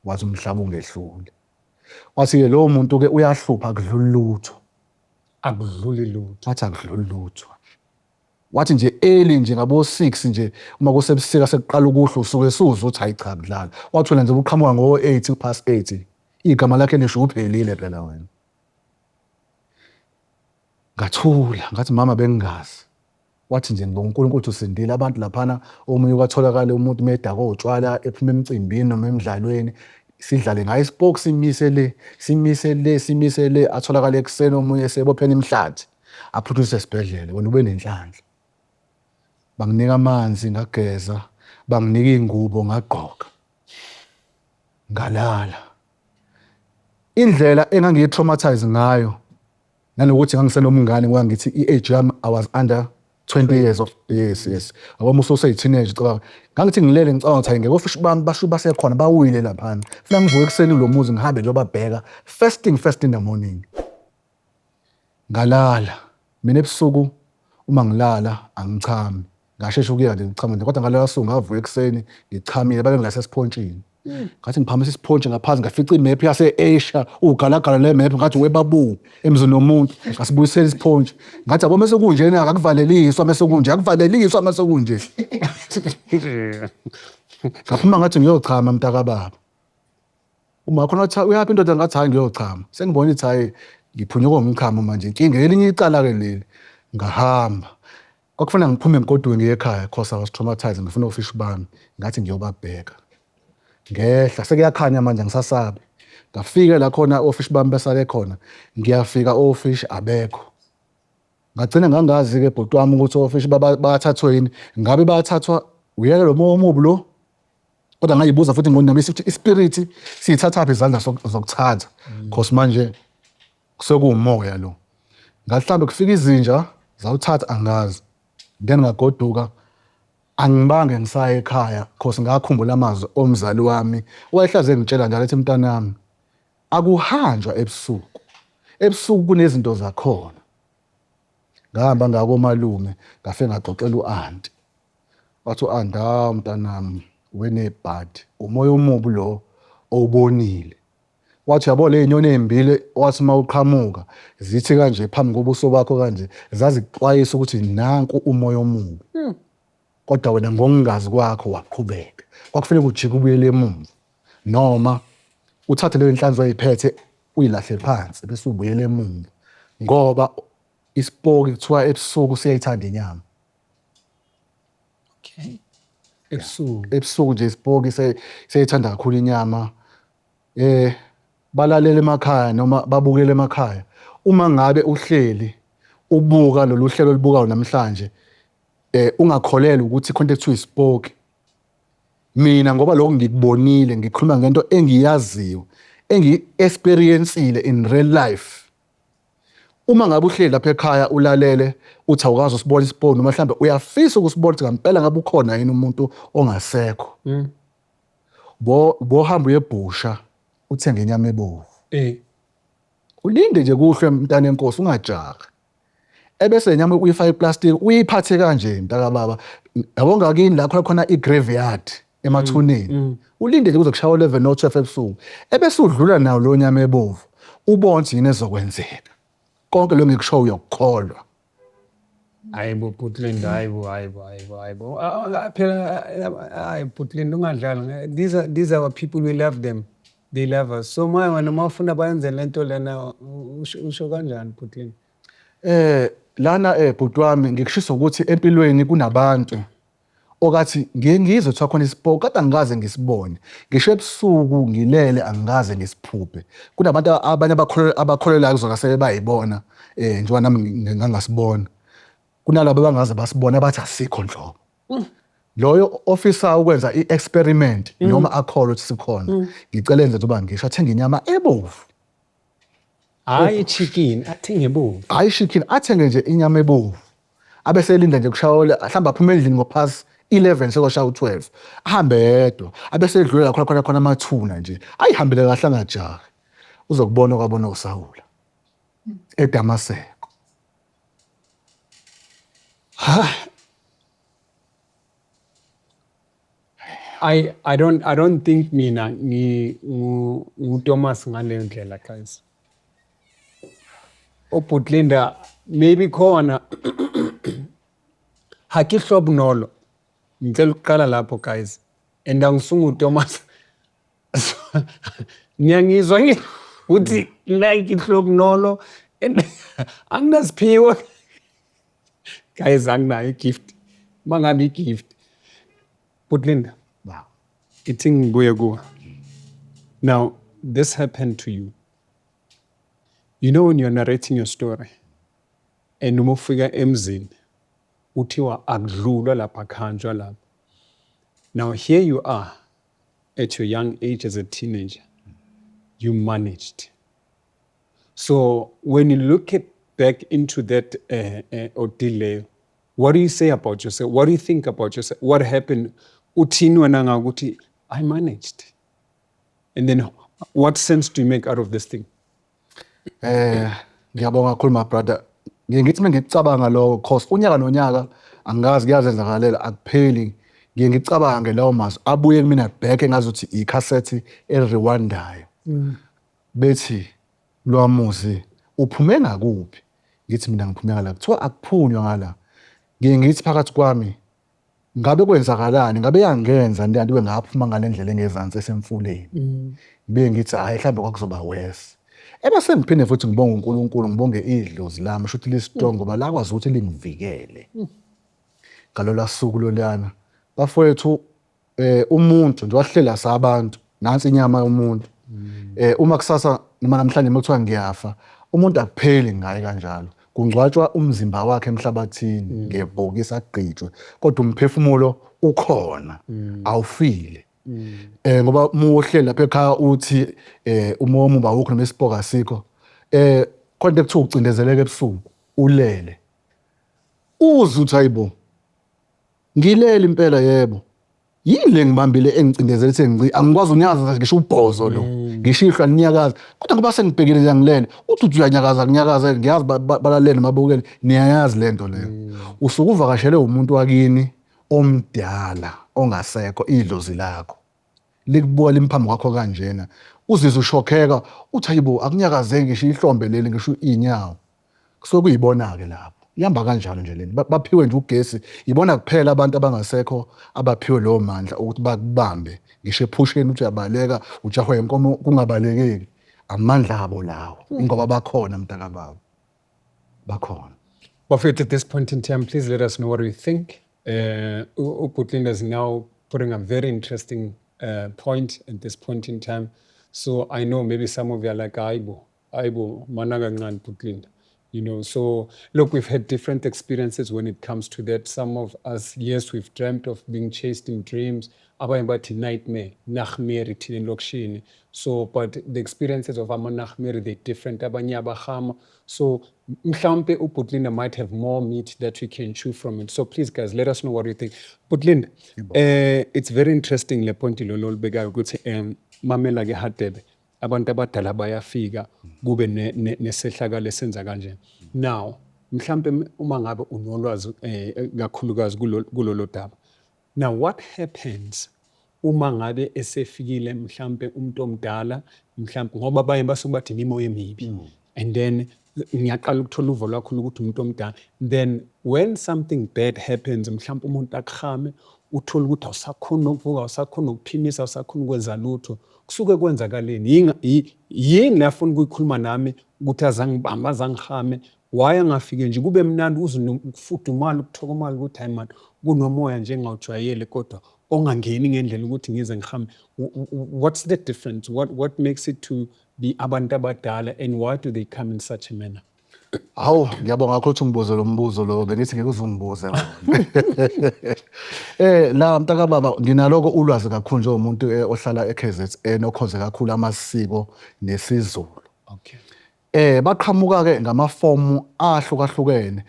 wathi umhlaba ungehlule. Wathi-ke lowo muntu-ke uyahlupha akudluli lutho. Akudluli lutho. Wathi akudluli lutho. Wathi nje early nje ngabo 6 nje uma kusebusika sekuqala ukuhla usuke suzwa ukuthi hayi cha kudlala. Wathi wena nje uqhamuka ngo 8 past 8. Igama lakhe lisho uphelile phela wena. Ngathula ngathi mama bengingazi. Wathi nje ngibonga uNkulunkulu ukuthi usindile abantu laphana omunye kwatholakala umuntu medakwa utshwala ephuma emcimbini noma emidlalweni sidlale ngayo isipoki simise le simise le simise le atholakale ekuseni omunye sebophena imihlathi aphuthunyiswe esibhedlela wena ube nenhlanhla. Banginika amanzi ngageza, banginika iy'ngubo ngagqoka, ngalala. Indlela engangiyi-traumatise ngayo nanokuthi ngangisenomngane ngoba ngithi i-age yami I was under 20 years of yes yes yabo uma ususeyi-teenage cabanga ngangithi ngilele ngicabanga ukuthi hayi ngeke ofishi bami basho basekhona bawile laphana funa ngivuke ekuseni kulo muzi ngihambe ngiyobabheka first thing first in the morning. Ngalala mina ebusuku uma ngilala angichami ngashesha ukuyeka nje ngichama nje kodwa ngalala suku ngavuka ekuseni ngichamile babe ngilase esiphontshini. Ngathi ngiphakamisa isipontshi ngaphansi ngafica imephu yase-Asia ugalagala le mephu ngathi webabu emzini womuntu ngasibuyisela isipontshi ngathi yabo mase kunjena akuvaleliswa mase kunje akuvaleliswa mase kunje. Ngaphuma ngathi ngiyochama mntakababa. Uma khona wathi uyaphi indoda ngathi hayi ngiyochama. Sengibona ukuthi hayi ngiphunyukwe umchamo manje inkinga elinye icala-ke leli. Ngahamba. Kwakufanele ngiphume ngigoduke ngiye ekhaya cause I was traumatized ngifuna ofishi bami. Ngathi ngiyobabheka. Ngehla sekuyakhanya manje angisasabi. Ngafika la khona ofishi bami besale khona. Ngiyafika ofishi abekho. Ngagcina ngangazi-ke bhuti wami ukuthi ofishi bathathwe yini. Ngabe bathathwa uyena lo moya omubi lo? Kodwa ngayibuza futhi ngqondweni ukuthi ispirit siyithathaphi izandla zokuthatha cause manje sekuwumoya lo. Ngathi mhlawumbe kufika izinja zawuthatha angazi. Then ngagoduka angibange ngisaya ekhaya cause ngakhumbula amazwi omzali wami wayehlezi engitshela njalo ethi mntanami akuhanjwa ebusuku. Ebusuku kunezinto zakhona. Ngahamba ngakomalume ngafike ngaxoxela u-anti. Wathi u-anti hawu mntanami wenebhadi umoya omubi lo owubonile. Wathi uyabo le nyoni ey'mbili wathi uma uqhamuka zithi kanje phambi kobuso bakho kanje zazikuxwayisa ukuthi nanku umoya omubi. Kodwa wena ngokungazi kwakho waqhubeka. Kwakufanele ujike ubuyele emuva noma uthathe leyo nhlanzi oyiphethe uyilahle phansi bese ubuyela emuva ngoba isipoki kuthiwa ebusuku siyayithanda inyama. Okay. Ebusuku. Ebusuku nje isipoki seyithanda kakhulu inyama. Balalela emakhaya noma babukele emakhaya. Uma ngabe uhleli ubuka lolu hlelo olubukayo namhlanje, ungakholelwa ukuthi khona into ekuthiwa isipoki. Mina ngoba lokho ngikubonile, ngikhuluma ngento engiyaziyo, engiyi-experience-ile in real life. Uma ngabe uhleli lapha ekhaya ulalele uthi awukaze usibone isipoki, noma mhlambe uyafisa ukusibona ukuthi ngempela ngabe ukhona yini umuntu ongasekho. Bohamba uye ebhusha uthenge inyama ebovu. Ulinde nje kuhlwe mntana enkosi, ungajahi. Ebese inyama uyifaka eplastic, uyiphathe kanje mntaka baba. Yabo ngakini la khona khona i-graveyard emathuneni. Ulinde nje kuze kushaye 11 no 12 ebusuku. Ebese udlula nayo lo nyama ebovu. Ubone ukuthi yini ezokwenzeka. Konke lo ngikusho uyokukholwa. Hayibo Bhut' Linda, hayibo, hayibo, hayibo, hayibo. Phela hayi Bhut' Linda, ungadlali. These are our people, we love them. They love us. So manje wena uma ufuna bayenze lento lena, usho kanjani Bhut' Linda? Lana bhuti wami, ngikushisa ukuthi empilweni kunabantu okathi ngiye ngizwe kuthiwa khona isipoki kodwa angikaze ngisibone. Ngisho ebusuku ngilele angikaze ngisiphuphe. Kunabantu abanye abakholelwayo kuzona sebebayibona, njengoba nami ngangasibona. Kunalabo abangaze basibona abathi asikho nhlobo. Loyo ofisa ukwenza i-experiment noma akholwe ukuthi sikhona, ngicela enze njengoba ngisho, athenge inyama ebovu. Hayi chicken, athenge ebovu. Hayi chicken, athenge nje inyama ebovu. Abese elinda nje kushaya, mhlawumbe aphume endlini ngo-past 11 sekoshaya u-12. Ahambe yedwa, abese edlulela khona khona khona amathuna nje. Ayihambele kahle angajahi. Uzokubona okwabona uSawula eDamaseko. Ha. I don't think mina ngi ngu Thomas ngaleyo ndlela, guys. UBhut' Linda maybe khona ha ke hlobonolo. Ngicela ukuqala lapho, guys. And angisungu Thomas. Niyangizwa ngi uthi like ihlobonolo and anginasiphiwo. Guys, anginayo i-gift. Mangabe i-gift. Bhut' Linda. Wow. Ithi ngibuye kuwe. Now, this happened to you. You know when you're narrating your story and uma ufika emzini uthiwa akudlulwa lapha, akuhanjwa lapha. Now here you are at your young age as a teenager. You managed. So when you look at back into that ordeal leyo, what do you say about yourself? What do you think about yourself? What happened? Uthini wena ngakuthi I managed? And then what sense do you make out of this thing? Ngiyabonga kakhulu, my brother. Ngiye ngithi mengikucabanga lokho, cause unyaka nonyaka angazi kuyazenzakalela, akupheli. Ngiye ngicabange lawo mazwi abuye kumina back engazuthi ikhasethi eriwandayo. Bethi lwamuzi uphume ngakuphi? Ngithi mina ngiphume ngala. Kuthiwa akuphunywa ngala. Ngiye ngithi phakathi kwami, ngabe kwenzakalani? Ngabe yangenza nto ngaphuma ngale ndlela engezansi esemfuleni. Ngibe ngithi hhayi, mhlawumbe kwakuzoba worse. Ebese ngiphinde futhi ngibonge uNkulunkulu, ngibonge idlozi lami, shuthi li-strong ngoba lakwazi ukuthi lingivikele ngalola suku loluyana. Bafowethu, umuntu nje wahlela sabantu, nansi inyama yomuntu. Uma kusasa noma namhlanje makuthiwa ngiyafa, umuntu akupheli ngaye kanjalo. Kungcwatshwa umzimba wakhe emhlabathini ngebhokisi agqitshwe, kodwa umphefumulo ukhona, awufile. Ngoba uma uhleli lapha ekhaya uthi umoya omubi awukho noma isipoki asikho, khona into ekuthiwa ucindezeleka ebusuku ulele. Uzwe uthi hayibo, ngilele impela, yebo. Yini le ngibambile engicindezela ethi angikwazi ukunyakaza ngisho ubhozo lo. Ngisho ihlwa linyakaza. Kodwa ngoba sengibhekile nje ngilele, uthi uthi uyanyakaza kunyakaza, ngiyazi balalele mabukele, niyayazi lento leyo. Usuke uvakashele umuntu wakini omdala ongasekho, idlozi lakho. Likubuka limphambi kwakho kanjena. Uzizwe ushokheka uthi hayibo, akunyakazeki ngisho ihlombe leli, ngisho inyawo. Kusuke kuyibona ke lapho. Ihamba kanjalo nje lento. Baphiwe nje ugesi. Ibona kuphela abantu abangasekho abaphiwe lowo mandla ukuthi bakubambe. Ngisho ephusheni uthi uyabaleka, ujahwe inkomo kungabalekeki. Amandla abo lawo. Ingoba bakhona mntakababa. Bakhona. Bafethu, at this point in time, please let us know what you think. uBhut' Linda is now putting a very interesting point at this point in time. So I know maybe some of you are like, "Aibo, aibo, mana kancane Bhut' Linda." So look, we've had different experiences when it comes to that. Some of us, yes, we've dreamt of being chased in dreams. Abanye bathi nightmare, nightmare thina elokishini. So, but the experiences of ama-nightmare, they're different. Abanye abahama. So, mhlawumbe uBhut' Linda might have more meat that we can chew from it. So please guys, let us know what you think. Bhut' Linda, it's very interesting le point lo olibekayo ukuthi mamela ke Hadebe, abantu abadala bayafika kube nesehlakalo esenza kanje. Now, mhlambe uma ngabe unolwazi kakhulukazi kulolo daba. Now what happens uma ngabe esefikile mhlambe umuntu omdala, mhlambe ngoba abanye basuke bathi imimoya emibi, and then ngiyaqala ukuthola uvo lwakho ukuthi umuntu omdala, then when something bad happens, mhlambe umuntu akuhame, uthole ukuthi awusakhoni ukuvuka, awusakhoni ukuphimisa, awusakhoni ukwenza lutho, kusuke kwenzakaleni? Yini le afuna ukuyikhuluma nami ukuthi azangibamba, azangihame? Why angafike nje kube mnandi, uze ukufudumala, ukuthokomala ukuthi hayi man, kunomoya nje engawujwayele kodwa ongangeni ngendlela ukuthi ngize ngihambe? What's the difference? What makes it to be abantu abadala, and why do they come in such a manner? Hawu, ngiyabonga kakhulu ukuthi ungibuze lo mbuzo lo, bengithi ngeke uze ungibuze wona. La mntakababa, nginaloko ulwazi kakhulu njengomuntu ohlala e-KZN, okhonze kakhulu amasiko nesiZulu. Baqhamuka ke ngamafomu ahlukahlukene.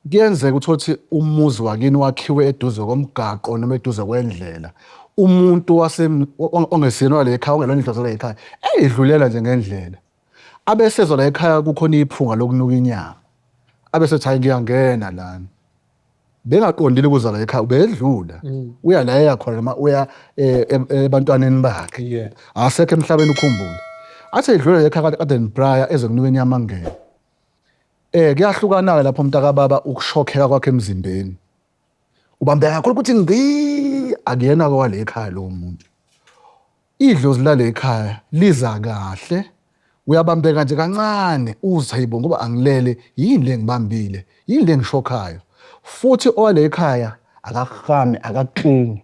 Kuyenzeka ukuthi umuzi wakini wakhiwe eduze komgaqo noma eduze kwendlela. Umuntu wase ongesiyena wale ekhaya, ongelona idlozi la ekhaya, eyidlulela nje ngendlela. Abesezwa la ekhaya kukhona iphunga lokunuka inyama. Abe sethi, "Hayi, ngiyangena lana." Bengaqondile ukuza la ekhaya, ubedlula. Uya la eya khona noma uya ebantwaneni bakhe. Asekho emhlabeni, ukhumbule. Athi edlula la ekhaya kade nibraya, ezekunuka inyama, angene. Kuyahlukana ke lapho mntakababa, ukushokheka kwakhe emzimbeni. Ubambeka kakhulu ukuthi ngci, akuyena kwale ekhaya lo muntu. Idlozi lale ekhaya liza kahle, uyabambeka nje kancane, uze, "Hayibo, ngoba angilele, yini le ngibambile, yini le ngishokhayo?" Futhi owale ekhaya akahami, akaklinyi,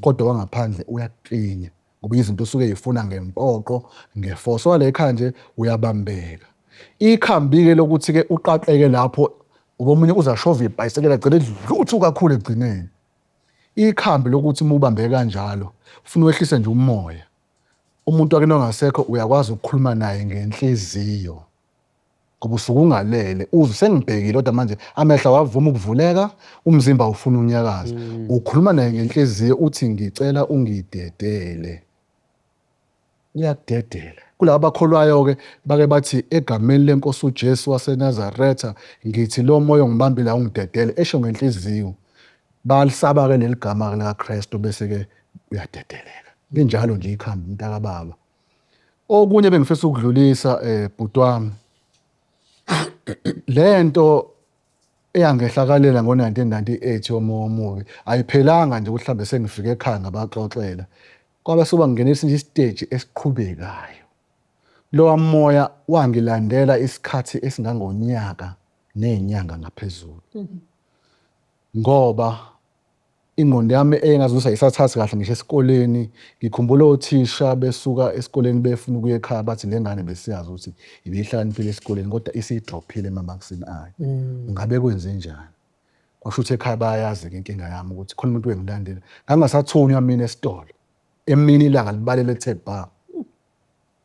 kodwa wangaphandle uyaklinya ngoba izinto osuke eyifuna ngempoqo, ngeforce. Owale ekhaya nje uyabambeka. Ikhambi-ke lokuthi-ke uqaqeke lapho, ngoba omunye uzashova ibhayisekela, agcine edluthu kakhulu ekugcineni. Ikhambi lokuthi uma ubambeke kanjalo, ufuna wehlise nje umoya. Umuntu wakini ongasekho uyakwazi ukukhuluma naye ngenhliziyo ngoba usuke ungalele, uzwe sengibhekile, kodwa manje amehlo awavumi ukuvuleka, umzimba ufuna unyakaza. Ukhuluma naye ngenhliziyo, uthi, "Ngicela ungidedele." Uyakudedela. Kulabo abakholwayo-ke bake bathi, "Egameni lenkosi uJesu waseNazaretha, ngithi lo moya ongibambile awungidedele," esho ngenhliziyo. Balisaba-ke leli gama likaKristu, bese-ke uyadedeleka. Linjalo nje ikhambi, mntakababa. Okunye bengifisa ukudlulisa, bhuti wami, lento eyangehlakalela ngo-1998 yomoya omubi ayiphelanga nje ukuthi mhlambe sengifike ekhaya ngabaxoxela. Kwabe sekuba ngingena esinye isiteji esiqhubekayo. Lowa moya wangilandela isikhathi esingangonyaka ney'nyanga ngaphezulu. Ngoba ingqondo yami engazuthi ayisathathi kahle ngisho esikoleni. Ngikhumbula othisha besuka esikoleni befuna ukuya ekhaya, bathi, "Le ngane besiyazi ukuthi ibihlakaniphile esikoleni, kodwa isiyidrophile emamakisini ayo. Ngabe kwenzenjani?" Kwasho ukuthi ekhaya bayayazi-ke inkinga yami ukuthi khona umuntu wengilandela. Ngangingasathunywa mina esitolo. Emini ilanga libalele lithe bha.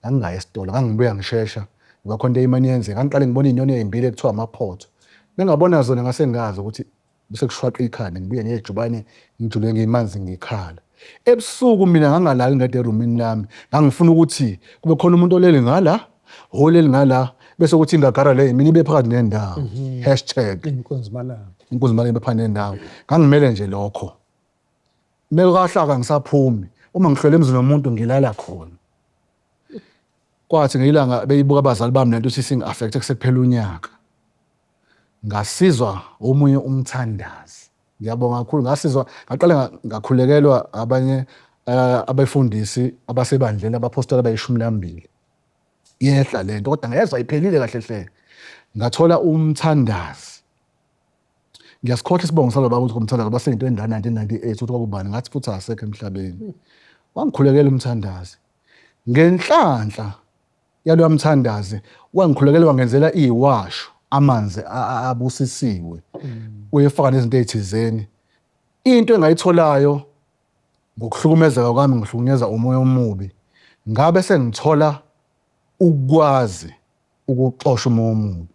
Ngangingayi esitolo, ngangibuya ngishesha. Ngoba khona into eyimane yenzeka. Ngangiqale ngibona iy'nyoni ey'mbili ekuthiwa amaphotho. Mengabona zona ngase ngazi ukuthi bese kushwaqa ikhanda, ngibuye ngejubane, ngijule ngimanzi, ngikhala. Ebusuku mina ngangalali ngedwa erumini lami. Ngangifuna ukuthi kube khona umuntu olele ngala, olele ngala, bese kuthi ingagara le mina ibe phakathi nendawo. Hashtag. Inkunzimalanga. Inkunzimalanga ibe phakathi nendawo. Ngangimele nje lokho. Mekahlaka ngisaphumi. Uma ngihlwele emzini womuntu ngilala khona. Kwathi ngelanga beyibuka abazali bami lento ukuthi isingi-affect, sekuphela unyaka. Ngasizwa omunye umthandazi. Ngiyabonga kakhulu, ngasizwa, ngaqale ngakhulekelwa abanye abefundisi abasebandleni, abapostoli abayishumi nambili. Yehla lento, kodwa ngezwa iphelile kahle hle. Ngathola umthandazi. Ngiyasikhohlwa isibongo salo baba ukuthi umthandazo baseyinto endala 1998 ukuthi kwakubani ngathi futhi asekho emhlabeni. Wangikhulekela umthandazi. Ngenhlanhla yaloya mthandazi wangikhulekela wangenzela iwasho amanzi abusisiwe. Uyefaka nezinto ezithizeni. Into engayitholayo ngokuhlukumezeka kwami ngihlukunyezwa umoya omubi ngabe sengithola ukwazi ukuxosha umoya omubi.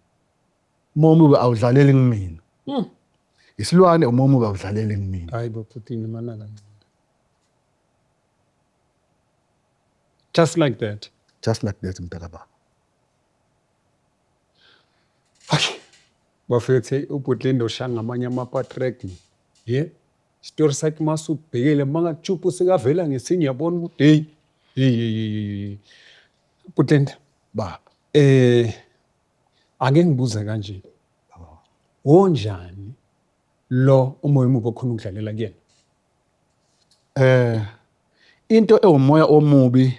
Umoya omubi awudlaleli kumina. Isilwane umoya omubi awudlaleli kumina. Hayi bo Putin mana kancane. Just like that. Just like that mntakababa. Okay. Bafethu ubhuti ushaya ngamanye ama-track. Yeah. Isitori sakhe masubhekele mangakuchupha sekavela ngesinye yabona ukuthi hey hey hey hey. Bhuti Baba. Ake ngibuze kanje. Wonjani lo umoya omubi okhona ukudlalela kuyena? Into ewumoya omubi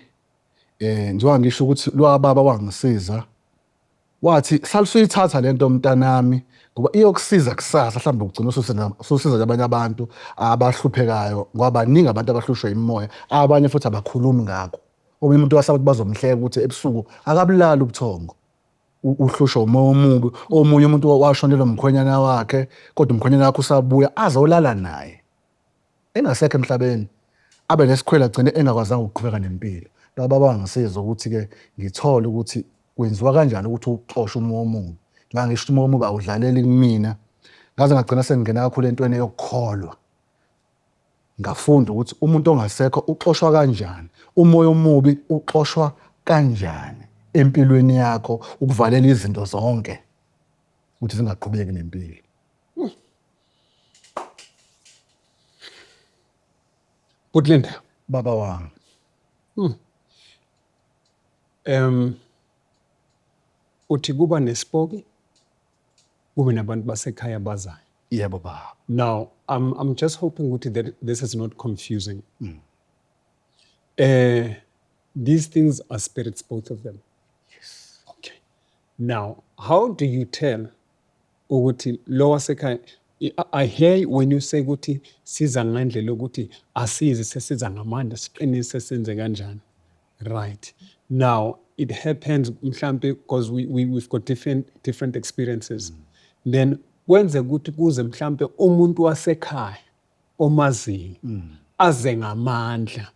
njengoba ngisho ukuthi lo baba wangisiza wathi salusuyithatha lento mntanami ngoba iyokusiza kusasa mhlawumbe ugcina ususiza abanye abantu abahluphekayo ngoba baningi abantu abahlushwa imimoya abanye futhi abakhulumi ngakho. Omunye umuntu wasaba ukuthi bazomhleka ukuthi ebusuku akabulali ubuthongo uhlushwa umoya omubi. Omunye umuntu washonelwa umkhwenyana wakhe kodwa umkhwenyana wakhe usabuya azolala naye engasekho emhlabeni abe nesikhwele agcine engakwazanga ukuqhubeka nempilo. Laba bangisiza ukuthi-ke ngithole ukuthi kwenziwa kanjani ukuthi uxoshe umoya omubi. Njengoba ngisho ukuthi umoya omubi awudlaleli kumina, ngaze ngagcina sengingena kakhulu entweni yokukholwa. Ngafunda ukuthi umuntu ongasekho uxoshwa kanjani, umoya omubi uxoshwa kanjani empilweni yakho ukuvalela izinto zonke ukuthi zingaqhubeki nempilo. Bhuti Baba wami. Uthi kuba nesipoki kube nabantu basekhaya bazayo. Yebo baba. Now I'm just hoping ukuthi that this is not confusing. These things are spirits, both of them. Yes. Okay. Now, how do you tell ukuthi lo wasekhaya I hear when you say ukuthi siza ngendlela ukuthi asizi sesiza ngamandla siqinise senze kanjani. Right. Now, it happens mhlambe because we've got different experiences. Then kwenze ukuthi kuze mhlambe umuntu wasekhaya omaziyo aze ngamandla.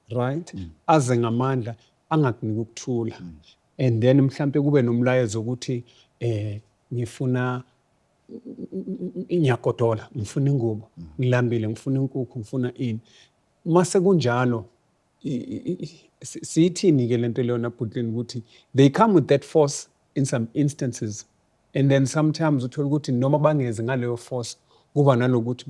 Right? Aze ngamandla angakuniki ukuthula. And then mhlambe kube nomlayezo ukuthi ngifuna ngiyagodola, ngifuna ingubo, ngilambile, ngifuna inkukhu, ngifuna ini. Mase kunjalo siyithini ke lento leyona Bhuti ukuthi they come with that force in some instances and then sometimes uthola ukuthi noma bangezi ngaleyo force kuba nalokuthi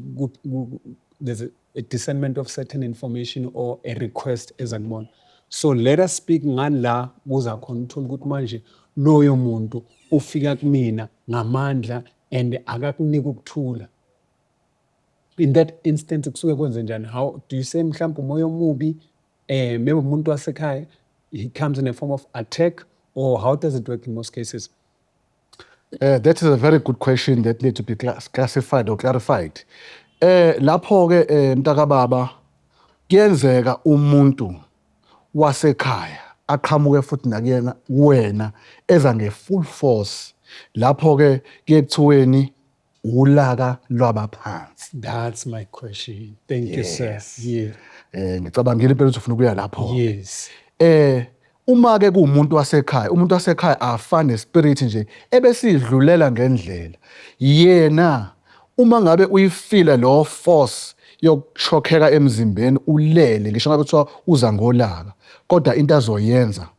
there's a discernment of certain information or a request ezakubona. So let us speak ngala kuza khona uthola ukuthi manje loyo muntu ufika kumina ngamandla and akakunika ukuthula. In that instance kusuke kwenze njani? How do you say mhlawumbe umoya omubi maybe umuntu wasekhaya he comes in a form of attack, or how does it work in most cases? That is a very good question that needs to be classified or clarified. Lapho ke mntakababa kuyenzeka umuntu wasekhaya aqhamuke futhi nakuyena wena eza nge full force. Lapho ke kuye kuthiweni ulaka lwabaphansi. That's my question. Thank you, sir. Yeah. Ngicabangile impela ukuthi ufuna ukuya lapho. Yes. Uma ke kuwumuntu wasekhaya, umuntu wasekhaya afane nespirit nje ebesidlulela ngendlela. Yena uma ngabe uyifila lo force yokushokheka emzimbeni ulele ngisho ngabe kuthiwa uza ngolaka, kodwa into azoyenza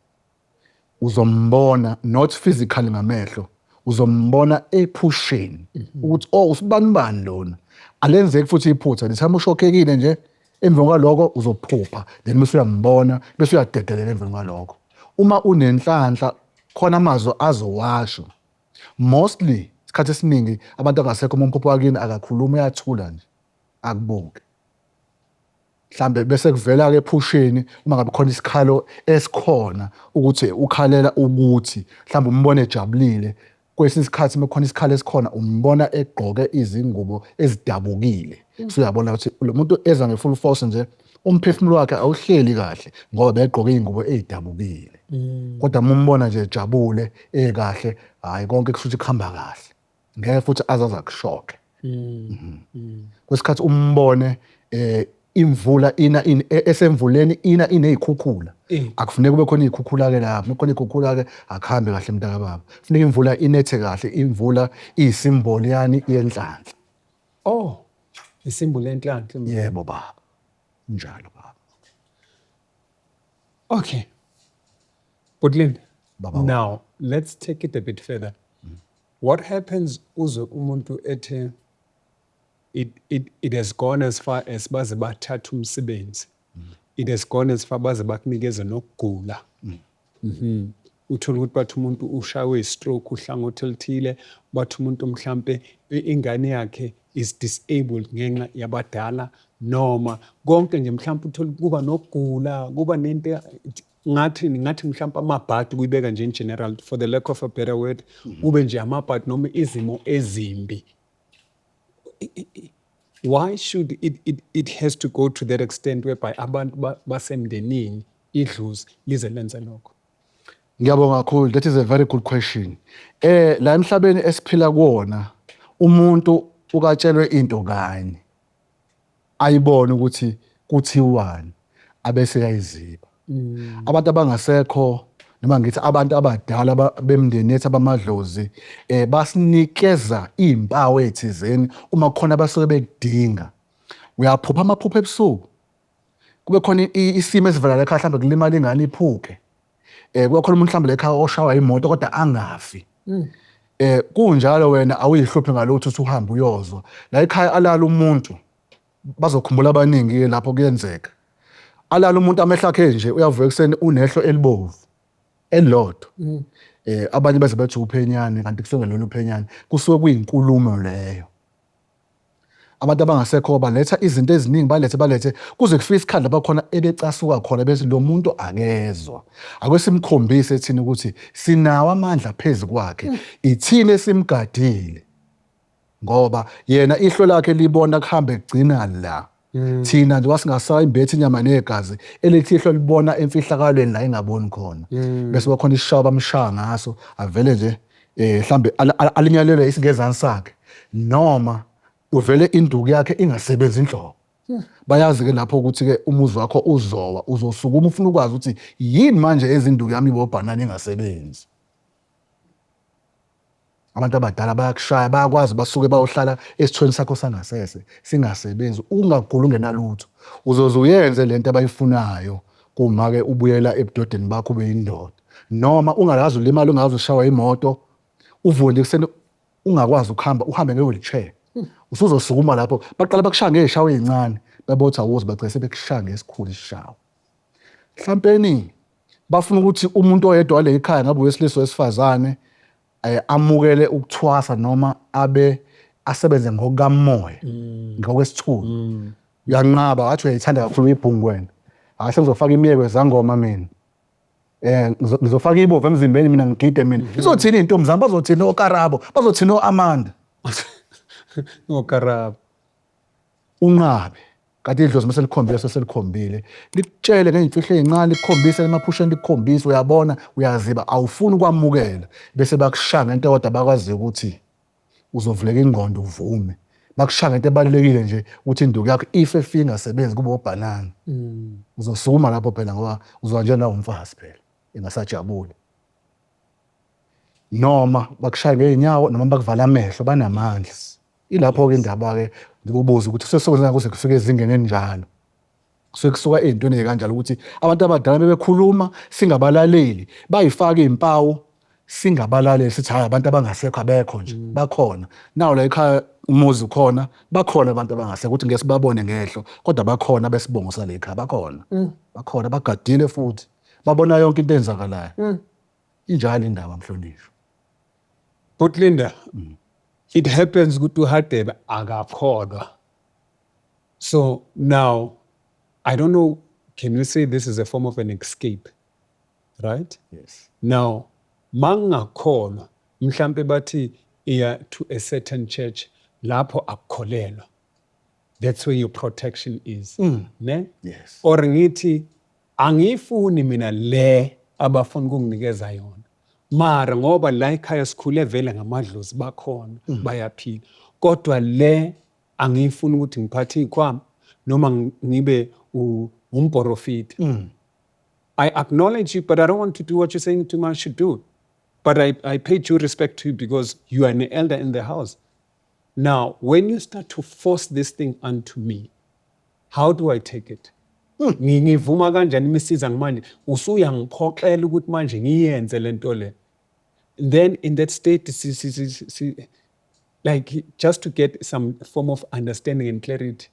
uzombona not physically ngamehlo, uzombona ephusheni ukuthi oh usibani bani lona. Alenzeki futhi iphutha, lethama ushokhekile nje emva kwaloko uzophupha, then bese uyambona bese uyadedelela emva kwaloko. Uma unenhlanhla khona amazwi azowasho. Mostly isikhathi esiningi abantu angasekho uma umphupho wakini akakhuluma uyathula nje akubuke. Mhlambe bese kuvela ke ephusheni uma ngabe khona isikhalo esikhona ukuthi ukhalela ukuthi mhlambe umbone ejabulile. Kwesinye isikhathi uma kukhona isikhalo esikhona, umbona egqoke izingubo ezidabukile. Usuyabona ukuthi lo muntu eza nge-full force nje, umphefumulo wakhe awuhleli kahle ngoba begqoke iy'ngubo ey'dabukile. Kodwa uma umbona nje ejabule, ekahle, hhayi, konke kusho ukuthi kuhamba kahle. Ngeke futhi azaze akushokhe. Kwesikhathi umbone imvula ina, esemvuleni ina iney'khukhula. Akufuneki kube khona iy'khukhula-ke lapho. Uma kukhona iy'khukhula-ke akuhambi kahle mntakababa. Kufuneka imvula inethe kahle, imvula iyisimboli yani yenhlanhla. Oh, isimboli yenhlanhla. Yebo baba. Njalo baba. Okay. But Linda, Baba. Now let's take it a bit further. What happens uzwe umuntu ethe it has gone as far as baze bathatha umsebenzi. It has gone as far baze bakunikeze nokugula. Uthola ukuthi bathi umuntu ushawe stroke uhlangothi oluthile, bathi umuntu mhlambe ingane yakhe is disabled ngenxa yabadala, noma konke nje mhlambe uthola kuba nokugula, kuba nento ngathi mhlambe amabhadi, kuyibeka nje in general for the lack of a better word, kube nje amabhadi noma izimo ezimbi. Why should it has to go to that extent whereby abantu basemndenini idlozi lize lenze lokho? Ngiyabonga kakhulu. That is a very good question. La emhlabeni esiphila kuwona, umuntu ukatshelwe into kanye, ayibone ukuthi kuthiwani, abese yayiziba. Abantu abangasekho, noma ngithi abantu abadala bemndeni yethu abamadlozi, basinikeza iy'mpawu ey'thizeni uma kukhona abasuke bekudinga. Uyaphupha amaphupho ebusuku, kube khona isimo esivela la ekhaya, mhlawumbe kulimala ingane iphuke. Kube khona umuntu mhlawumbe la ekhaya oshawa imoto kodwa angafi. Kunjalo wena awuyihluphi ngalutho ukuthi uhambe uyozwa. La ekhaya alala umuntu, bazokhumbula abaningi lapho kuyenzeka. Alala umuntu amehlo akhe nje, uyavuka ekuseni unehlo elibovu elilodwa. Abanye beze bethi uphenyane, kanti kusuke lona uphenyane, kusuke kuyinkulumo leyo. Abantu abangasekho baletha izinto eziningi, balethe kuze kufike isikhathi lapho khona ebecasuka khona, bethi lo muntu akezwa. Ake simkhombise thina ukuthi sinawo amandla phezu kwakhe, ithina esimgadile, ngoba yena ihlo lakhe libona kuhambe kugcina la. Thina nje wasingasayi imbethi inyama negazi, elithi ihlo libona emfihlakalweni la engaboni khona. Bese bakhona isishaba bamshaya ngaso, avele nje mhlambe alinyalelwe isingezansi sakhe, noma uvele induku yakhe ingasebenzi inhlobo. Bayazi ke lapho ukuthi ke umuzi wakho uzowa, uzosukuma ufuna ukwazi ukuthi yini manje ezinduku yami ibobhanana ingasebenzi. Abantu abadala bayakushaya, bayakwazi basuke bayohlala esithweni sakho sangasese singasebenzi, ungaguli ungenalutho. Uzoze uyenze lento abayifunayo kuma ke ubuyela ebudodeni bakho ube yindoda, noma ungakaze ulimale, ungakaze ushawe imoto, uvuke nje ekuseni ungakwazi ukuhamba, uhambe nge-wheelchair. Usuzosukuma lapho baqala bakushaya ngey'shawo ey'ncane, babothi awuzi, bagcine sebekushaya ngesikhulu isishawo. Mhlampeni bafuna ukuthi umuntu oyedwa wale ekhaya, ngabe owesilisa owesifazane, amukele ukuthwasa noma abe asebenze ngokukamoya, ngokwesithunywa. Uyanqaba, wathi uyayithanda kakhulu ibhungu wena. Hayi, sengizofaka imiyeko ezangoma mina. Ngizofaka ibovu emzimbeni mina, ngigide mina. Izothini iy'ntombi zami? Bazothini oKarabo? Bazothini o-Amanda? Okarabo. Unqabe. Kanti idlozi mase likhombile, seselikhombile. Likutshele ngey'mfihlo ey'ncane, likukhombise emaphusheni, likukhombise, uyabona, uyaziba, awufuni ukwamukela. Bese bakushaya ngento eyodwa abakwaziyo ukuthi uzovuleka ingqondo uvume. Bakushaya ngento ebalulekile nje ukuthi induku yakho if efika ingasebenzi kube obhanana. Uzosukuma lapho phela ngoba uzoba njengawo umfazi phela, engasajabuli. Noma bakushaya ngey'nyawo noma bakuvala amehlo, banamandla. Ilapho-ke indaba-ke ngikubuza ukuthi sesokwenza kuze kufike ezingeni elinjalo. Kusuke kusuka ey'ntweni ey'kanjalo ukuthi abantu abadala bebekhuluma singabalaleli, bayifake iy'mpawu singabalaleli, sithi hhayi abantu abangasekho abekho nje, bakhona. Nawu la ekhaya umuzi ukhona, bakhona abantu abangasekho ukuthi ngeke sibabone ngehlo, kodwa bakhona besibongo sale ekhaya, bakhona. Bakhona, bagadile futhi, babona yonke into eyenzakalayo. Injalo indaba mhlonishwa. But Linda, it happens ukuthi uHadebe akakholwa. So now, I don't know, can we say this is a form of an escape? Right? Yes. Now, mangakholwa, Mhlambe bathi iya to a certain church lapho akukholelwa. That's where your protection is. Ne? Yes. Or ngithi angiyifuni mina le abafuna ukunginikeza yona. Mara ngoba la ekhaya sikhule vele ngamadlozi, bakhona, bayaphila. Kodwa le angiyifuni ukuthi ngiphathe ikhwama noma ngibe umprofita. I acknowledge you, but I don't want to do what you're saying to me I should do. But I pay due respect to you because you are an elder in the house. Now, when you start to force this thing onto me, how do I take it? Ngivuma kanjani imisiza manje usuyangiphoxela ukuthi manje ngiyenze lento le? Then in that state, like, just to get some form of understanding and clarity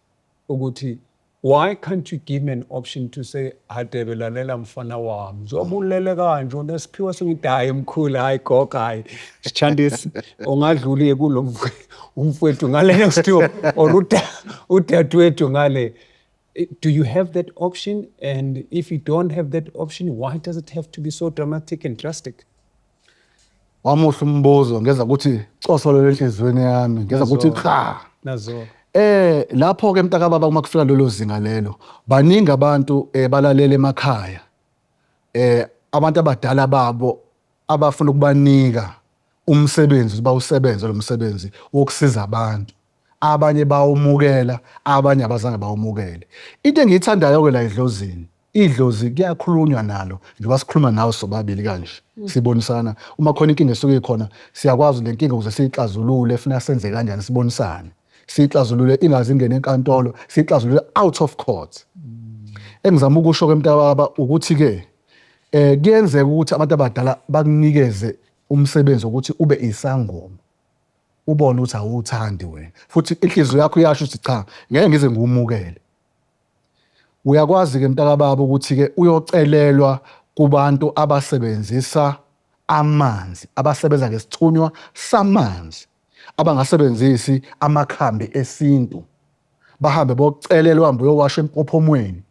ukuthi why can't you give me an option to say, "Hadebe, lalela mfana wami, njengoba ulele kanje, unesiphiwo," sengithi, "Hayi mkhulu, hayi gogo, hayi Sichandisi, ungadluli kulo umfowethu ngale next door or udadewethu ngale." Do you have that option? And if you don't have that option, why does it have to be so dramatic and drastic? Wamuhle umbuzo, ngeza ukuthi cosololo enhliziyweni yami, ngeza ukuthi cha. Nazo. Lapho ke mntaka baba, uma kufika lolo zinga lelo, baningi abantu balalela emakhaya. Abantu abadala babo abafuna ukubanika umsebenzi bawusebenze lo msebenzi wokusiza abantu. Abanye bawumukela, abanye abazange bawumukele. Into engiyithandayo ke la edlozini, idlozi kuyakhulunywa nalo njengoba sikhuluma nawe sobabili kanje. Sibonisana uma khona inkinga esuke ikhona, siyakwazi le nkinga ukuze siyixazulule, funa senze kanjani, sibonisane. Siyixazulule ingaze ingene enkantolo, siyixazulule out of court. Engizama ukusho ke mntakababa ukuthi ke kuyenzeka ukuthi abantu abadala bakunikeze umsebenzi ukuthi ube isangoma. Ubone ukuthi awuthandi wena, futhi inhliziyo yakho iyasho ukuthi cha, ngeke ngize ngiwumukele. Uyakwazi ke mntakababa ukuthi ke uyocelelwa kubantu abasebenzisa amanzi, abasebenza ngesithunywa samanzi, abangasebenzisi amakhambi esintu. Bahambe bocelelwa, uhambe uyowasha empophomweni,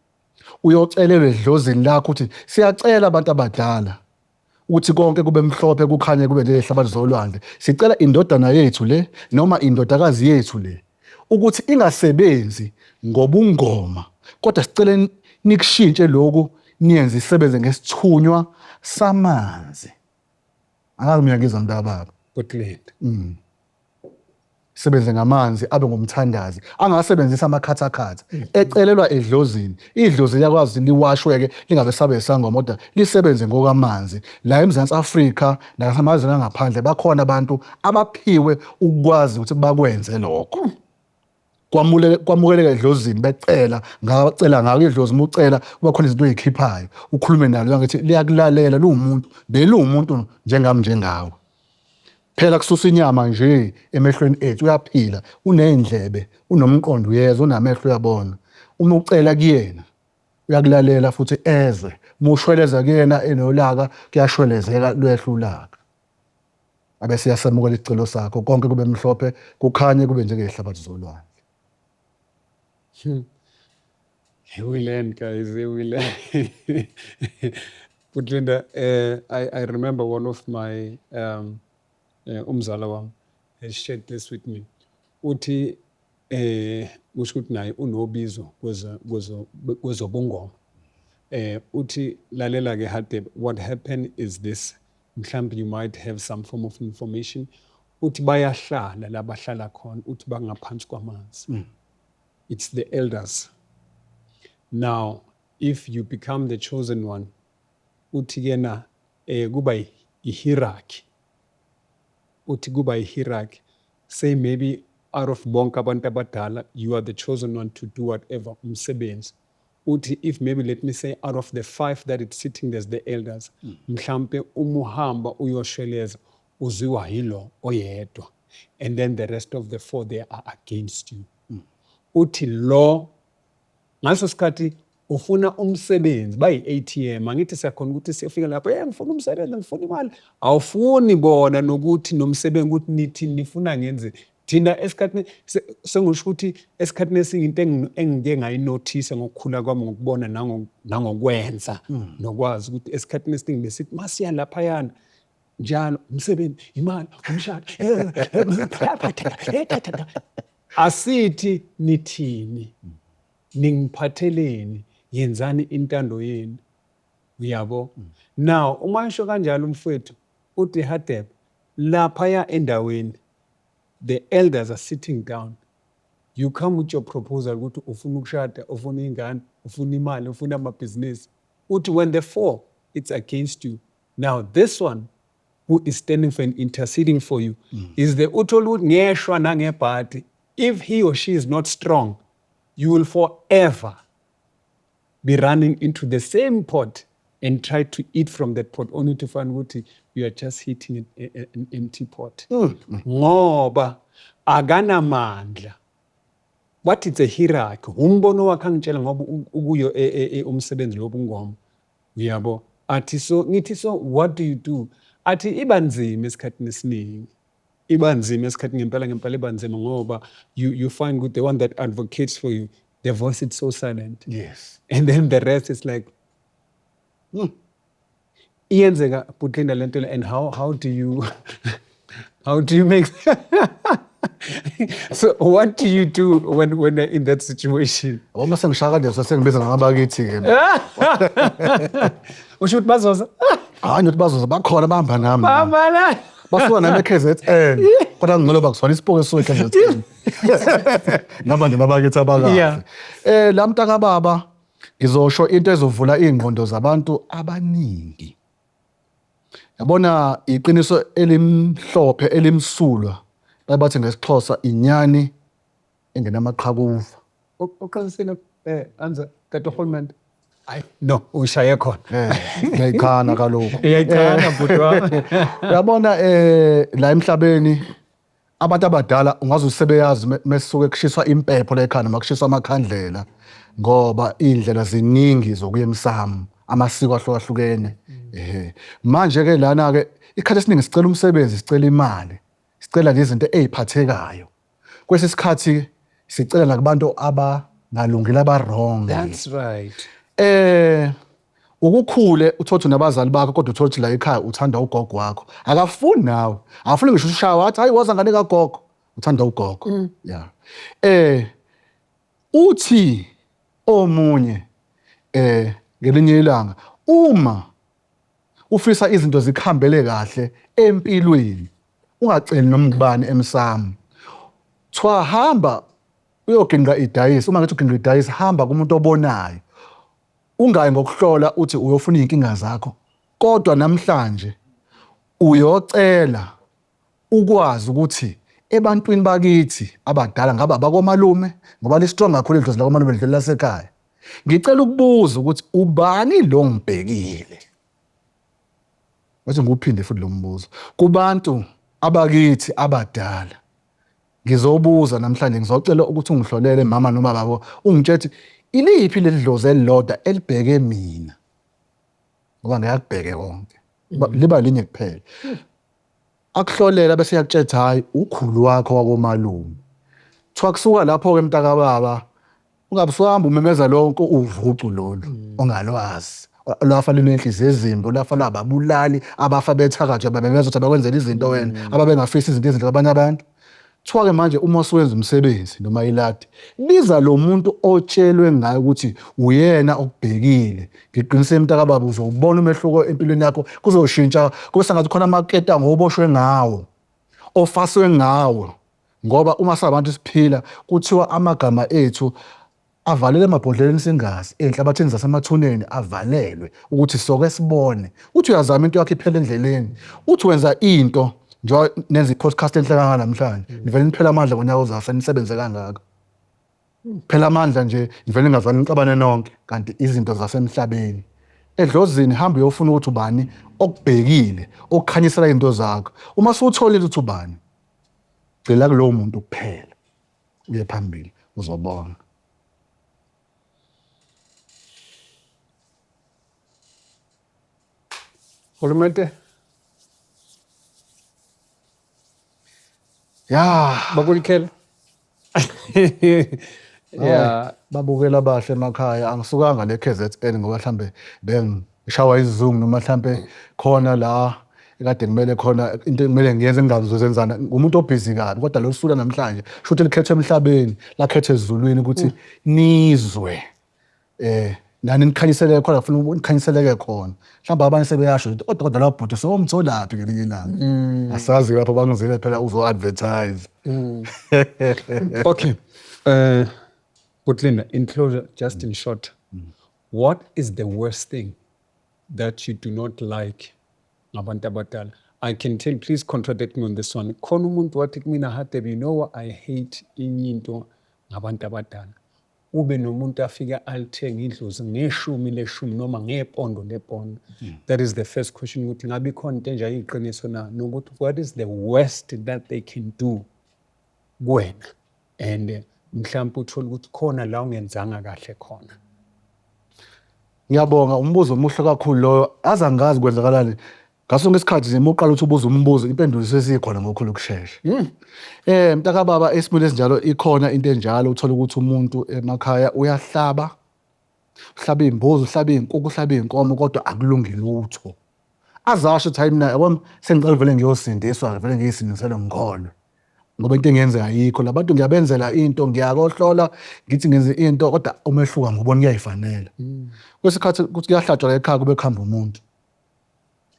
uyocelelwa edlozini lakho ukuthi siyacela abantu abadala ukuthi konke kube mhlophe, kukhanye, kube njengehlabathi zolwandle. Sicela indodana yethu le noma indodakazi yethu le ukuthi ingasebenzi ngobungoma, kodwa sicela nikushintshe lokhu, niyenze isebenze ngesithunywa samanzi. Angazi mina, ngizwa mntakababa. Good. Sebenze ngamanzi, abe ngumthandazi, angasebenzisa amakhathakhatha, ecelelwa edlozini. Idlozi liyakwazi liwashwe-ke, lingabe sabe isangoma, kodwa lisebenze ngokamanzi. La eMzansi Afrika nasemazweni angaphandle bakhona abantu abaphiwe ukukwazi ukuthi bakwenze lokho. Kwamukeleka edlozini, becela, ngacela ngako idlozi. Uma ucela kuba khona izinto oy'khiphayo, ukhulume nalo, ngithi liyakulalela, luwumuntu, beluwumuntu njengami, njengawe phela. Kususa inyama nje emehlweni ethu, uyaphila, uney'ndlebe, unomqondo, uyezwa, unamehlo, uyabona. Uma ucela kuyena uyakulalela futhi ezwe. Uma ushweleza kuyena enolaka, kuyashwelezeka, lwehla ulaka, abese iyasamukela isicelo sakho, konke kube mhlophe, kukhanye, kube njengezihlabathi zolwandle. Here we learn, guys. Here we learn. But Linda, I remember one of my umzala wami has shared this with me. Uthi kusho ukuthi naye unobizo kwezobungoma. Uthi lalela ke Hadebe, what happened is this. Mhlawumbe you might have some form of information. Uthi bayahlala la bahlala khona, uthi bangaphansi kwamanzi. It's the elders. Now, if you become the chosen one, uthi kena kuba i-hierarchy. Uthi kuba i-hierarchy. Say maybe out of bonke abantu abadala, you are the chosen one to do whatever umsebenzi. Uthi if maybe, let me say, out of the five that it's sitting, there's the elders. Mhlampe uma uhamba uyoshweleza, uziwa yilo oyedwa. And then the rest of the four, they are against you. Uthi lo ngaleso sikhathi ufuna umsebenzi, bayi-ATM, angithi siyakhona ukuthi siyofika lapho, ngifuna umsebenzi, ngifuna imali. Awufuni bona nokuthi nomsebenzi ukuthi nithi nifuna ngenze. Thina esikhathini sengisho ukuthi esikhathini esiningi into engike ngayinothisa ngokukhula kwami, ngokubona nangokwenza nokwazi ukuthi esikhathini esiningi besithi masiya laphayana. Njalo umsebenzi, imali, umshado. Asithi nithini, ningiphatheleni, yenzani intando yenu. Uyabo? Now uma esho kanjalo umfowethu uthi Hadebe laphaya endaweni the elders are sitting down. You come with your proposal ukuthi ufuna ukushada, ufuna ingane, ufuna imali, ufuna amabhizinisi. Uthi when the four it's against you. Now this one who is standing for and interceding for you is the uthola ukuthi ngeshwa nangebhadi, if he or she is not strong, you will forever be running into the same pot and try to eat from that pot, only to find ukuthi you are just hitting an empty pot. Ngoba akanamandla. What it's a hierarchy. Umbono wakhe angitshela ngoba ukuyo umsebenzi lobungoma. Uyabo? Athi so ngithi, so what do you do? Athi iba nzima esikhathini esiningi. Iba nzima esikhathini, ngempela ngempela iba nzima, ngoba you find good the one that advocates for you, their voice is so silent. And then the rest is like iyenzeka butlinda lento le, and how do you make, so what do you do when they're in that situation? Yabo, uma sengishaya kanje sengibiza ngabakithi-ke. Usho ukuthi bazoza? Hayi, nokuthi bazoza, bakhona, bahamba nami. Bamba la. Basuka nami e-KZN, kodwa ngcono bakusona isipoki esuka e-KZN naba nje babakithi abakahle. La mntaka baba, ngizosho into ezovula iy'ngqondo zabantu abaningi. Yabona, iqiniso elimhlophe elimsulwa, babathi ngesiXhosa inyani engenamaqhakuva. Uqinisile, anza tata uhulumende. Hayi no, ushaye khona. Ngiyayichana kaloku. Iyayichana, bhuti wami. Uyabona, la emhlabeni abantu abadala ungaze usebeyazi mesuke kushiswa impepho la ekhaya noma kushiswa amakhandlela, ngoba iy'ndlela ziningi zokuya emsamo, amasiko ahlukahlukene. Ehe, manje ke lana ke ikhathi esiningi sicela umsebenzi, sicela imali, sicela nje izinto ey'phathekayo. Kwesi sikhathi sicela nakubantu abangalungile, aba-wrong. That's right. Ukukhule uthothe nabazali bakho, kodwa uthothe la ekhaya uthanda ugogo wakho, akafuni nawe, akafuni ngisho ushaya wathi, "Hayi, woza ngane kagogo." Uthanda ugogo ya. Uthi omunye ngelinye ilanga, uma ufisa izinto zikhambele kahle empilweni, ungaceli noma ngubani emsamo. Thiwa hamba uyoginqa idayisi. Uma ngithi uginqa idayisi, hamba kumuntu obonayo, ungayi ngokuhlola uthi uyofuna iy'nkinga zakho, kodwa namhlanje uyocela ukwazi ukuthi ebantwini bakithi abadala, ngaba abakomalume, ngoba li-strong kakhulu idlozi lakomalume, lidlula lasekhaya, ngicela ukubuza ukuthi ubani lo ngibhekile. Wathi ngiwuphinde futhi lo mbuzo kubantu abakithi abadala. Ngizobuza namhlanje, ngizocela ukuthi ungihlolele mama noma baba, ungitshele ukuthi iliphi leli dlozi elilodwa elibheke mina, ngoba ngeke akubheke konke. Liba linye kuphela. Akuhlolela bese yakutshela, "Hayi, ukhulu wakho wakomalume." Kuthiwa kusuka lapho-ke, mntakababa, ungabe usuhamba umemeza lonke uvucu lolu ongalwazi, lwafa lunenhliziyo ezimbi, lwafa lwababulali abafa bethakathwa, bamemeza ukuthi abakwenzela izinto wena, ababengafisi izinto ezinhle kwabanye abantu. Kuthiwa-ke manje uma usuwenza umsebenzi noma iladi, biza lo muntu otshelwe ngayo ukuthi uyena okubhekile. Ngiqinisile, mntakababa, uzowubona umehluko empilweni yakho, kuzoshintsha kube sengathi khona amaketango oboshwe ngawo, ofaswe ngawo. Ngoba uma sabantu siphila, kuthiwa amagama ethu avalelwe emabhodleleni singazi, ey'nhlabathini zasemathuneni avalelwe ukuthi soke sibone. Uthi uyazama into yakho iphele endleleni, uthi wenza into njengoba nenza i-podcast enhle kangaka namhlanje, nivele niphele amandla ngonyaka ozayo, senisebenze kangaka, phela amandla nje, nivele ningazwani, nixabane nonke. Kanti izinto zasemhlabeni, edlozini hamba uyofuna ukuthi ubani okubhekile, okukhanyisela izinto zakho. Uma suwutholile ukuthi ubani, gxila kulowo muntu kuphela, uye phambili, uzobona. Hulumente. Ya. Bakulikhela. Ya. Babukela bahle emakhaya, angisukanga le KZN ngoba mhlambe bengishawa isizungu noma mhlambe khona la. Ekade kumele khona into ekumele ngiyenze ngingazozenzana ngumuntu obhizi kabi kodwa lo suku namhlanje shuthi likhethwe emhlabeni lakhethwe ezulwini ukuthi nizwe nani nikhanyiseleke khona funa nikhanyiseleke khona mhlawumbe abanye sebeyasho ukuthi kodwa kodwa la bhuti sowumtholaphi ngelinye ilanga asazi lapho bangizile phela uzo-advertise. Okay. Bhut' Linda, in closure, just in short, what is the worst thing that you do not like ngabantu abadala? I can tell, please contradict me on this one. Khona umuntu wathi kumina, "Hadebe, you know what I hate inye into ngabantu abadala. Ube nomuntu afike alithenge idlozi ngeshumi leshumi noma ngepondo lepondo." That is the first question, ukuthi ngabe ikhona into enje ayiqiniso na, nokuthi what is the worst that they can do kuwena, and mhlawumbe uthole ukuthi khona la ungenzanga kahle khona. Ngiyabonga, umbuzo omuhle kakhulu loyo. Aze angazi kwenzakalani. Ngaso sonke isikhathi nje uma uqala ukuthi ubuze umbuzo, impendulo sesikhona ngokukhulu ukushesha. Mntakababa, esimweni esinjalo ikhona into enjalo, uthola ukuthi umuntu emakhaya uyahlaba, uhlaba iy'mbuzi, uhlaba iy'nkukhu, uhlaba iy'nkomo kodwa akulungi lutho. Azasho ukuthi hayi mina yabona sengicela vele ngiyosindiswa vele ngiyisindisele ngikholwe. Ngoba into engiyenzeka ayikho. La bantu ngiyabenzela into, ngiyakohlola ngithi ngenze into kodwa umehluko angiboni kuyayifanela. Kwesikhathi kuthi kuyahlatshwa la ekhaya kube kuhamba umuntu.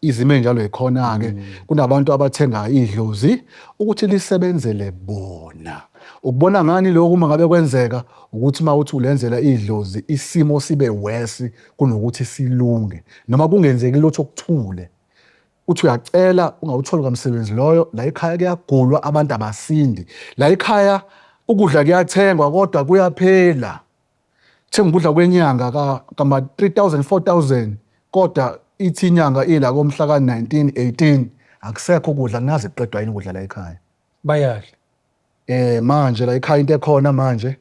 Izimo ey'njalo yikhona-ke. Kunabantu abathenga idlozi ukuthi lisebenzele bona. Ukubona ngani lokhu uma ngabe kwenzeka ukuthi uma uthi ulenzela idlozi isimo sibe worse kunokuthi silunge noma kungenzeki lutho kuthule. Uthi uyacela ungawutholi kwamsebenzi loyo, la ekhaya kuyagulwa abantu abasindi. La ekhaya ukudla kuyathengwa kodwa kuyaphela. Thenga ukudla kwenyanga kama 3000 4000 kodwa ithi inyanga ila komhla ka-19 18 akusekho ukudla, kungaze kuqedwa yini ukudla la ekhaya. Bayadla. Manje la ekhaya into ekhona manje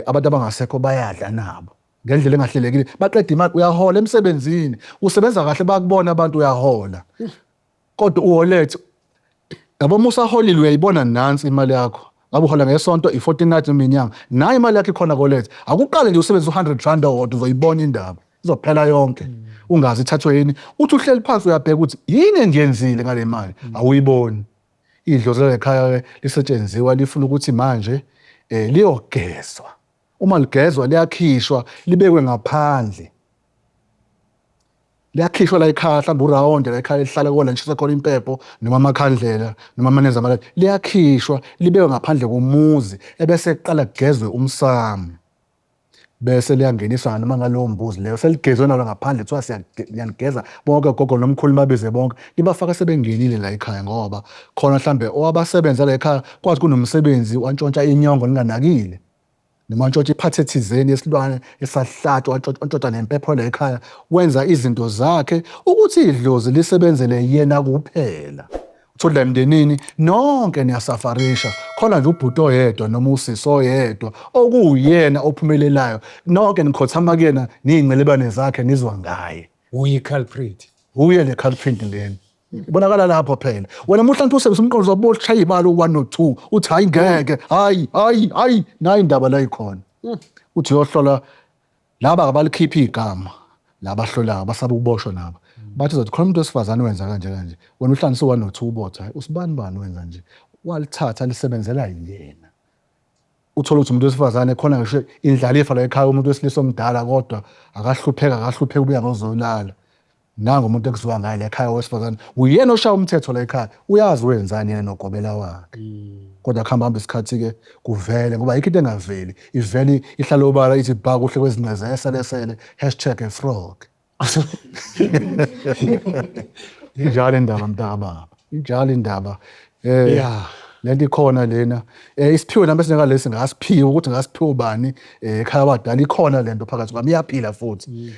abantu abangasekho bayadla nabo ngendlela engahlelekile, baqeda imali. Uyahola emsebenzini, usebenza kahle, bakubona abantu uyahola kodwa uholethe yabo uma usaholile uyayibona nansi imali yakho, ngabe uhola ngesonto, i-fortnight noma inyanga, nayo imali yakho ikhona kolethe. Akuqale nje usebenzise u-R100 owodwa, uzoyibona indaba izophela yonke ungazi ithathwe yini. Uthi uhleli phansi uyabheka ukuthi yini engiyenzile ngale mali, awuyiboni. Idlozi lalekhaya lisetshenziwa lifuna ukuthi manje liyogezwa. Uma ligezwa liyakhishwa libekwe ngaphandle, liyakhishwa la ekhaya, mhlawumbe urawonde la ekhaya lihlala kona nishisa khona impepho noma amakhandlela noma amaneza amalahle, liyakhishwa libekwe ngaphandle komuzi ebese kuqala kugezwe umsamo, bese liyangeniswa noma ngalowo mbuzi leyo seligezwe nalo ngaphandle. Kuthiwa siyaligeza bonke gogo nomkhulu babize bonke libafaka sebengenile la ekhaya, ngoba khona mhlambe owabasebenza la ekhaya kwathi kunomsebenzi wantshontsha inyongo ninganakile, noma wantshontsha iphathi ethizeni yesilwane esahlatshwa, wantshontsha nempepho la ekhaya, wenza izinto zakhe ukuthi idlozi lisebenzele yena kuphela. Uthole la emndenini nonke niyasafarisha, khona nje ubhuti oyedwa noma usisi oyedwa okuwuyena ophumelelayo, nonke nikhothama kuyena niy'ncelebane zakhe nizwa ngaye. Uyi-culprit. Uye le culprit lena ibonakala lapho phela. Wena muhla nto usebenzisa umqondo uzobona ushaya ibalo u-1 no-2 uthi hayi ngeke, hayi hayi hayi, nayi indaba la ikhona. Uthi uyohlola laba abalikhipha igama labahlolayo basaba ukuboshwa nabo, bathi uzothi khona umuntu wesifazane wenza kanje kanje, wena uhlanganise u-1 no-2 ubotha hayi usibani bani wenza nje, walithatha lisebenzela yena. Uthole ukuthi umuntu wesifazane khona ngisho indlalifa la ekhaya, umuntu wesilisa omdala kodwa akahlupheka akahlupheka ubuya ngozolala. Nangu umuntu ekuziwa ngaye la ekhaya wesifazane, uyena oshaya umthetho la ekhaya, uyazi wenzani yena nogobela wakhe. Kodwa kuhamba hamba isikhathi-ke kuvele, ngoba ayikho into engaveli, ivele ihlale obala ithi bha kuhle kwezinqeze eselesele hashtag a frog. Injalo indaba mntakababa, injalo indaba. Lento ikhona lena. Isiphiwe nami esinjengalesi ngasiphiwa ukuthi ngasiphiwa ubani ekhaya abadala, ikhona lento phakathi kwami iyaphila futhi.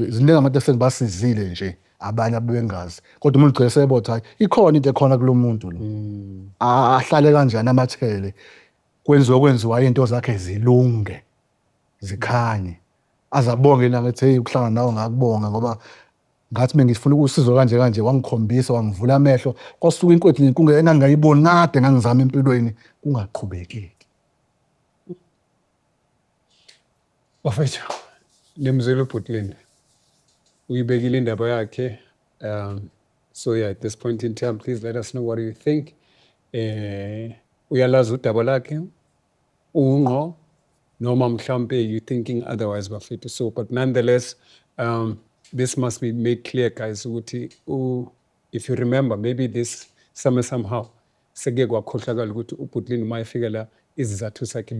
Ziningi abantu esengibasizile nje abanye abebengazi. Kodwa umuntu ugcine sebotha hayi ikhona into ekhona kulo muntu lo. Ahlale kanjani amathele kwenziwa kwenziwa into zakhe zilunge zikhanye. Azabonge na ngithi hey ukuhlangana nawe ngakubonga ngoba ngathi mengifuna usizo kanje kanje wangikhombisa wangivula amehlo kwasuka inkwethu nenkungu engangayiboni kade ngangizama empilweni kungaqhubekeki. Bafethu, nimzwile ubhuti Linda. Uyibekile indaba yakhe. So yeah, at this point in time, please let us know what you think. Uyalazi udaba lakhe, unqo, noma mhlampe you thinking otherwise, bafethu. So, but nonetheless, this must be made clear, guys, ukuthi if you remember, maybe this some somehow seke kwakhohlakala ukuthi uBhuti Lindo uma efika la, izizathu sakhe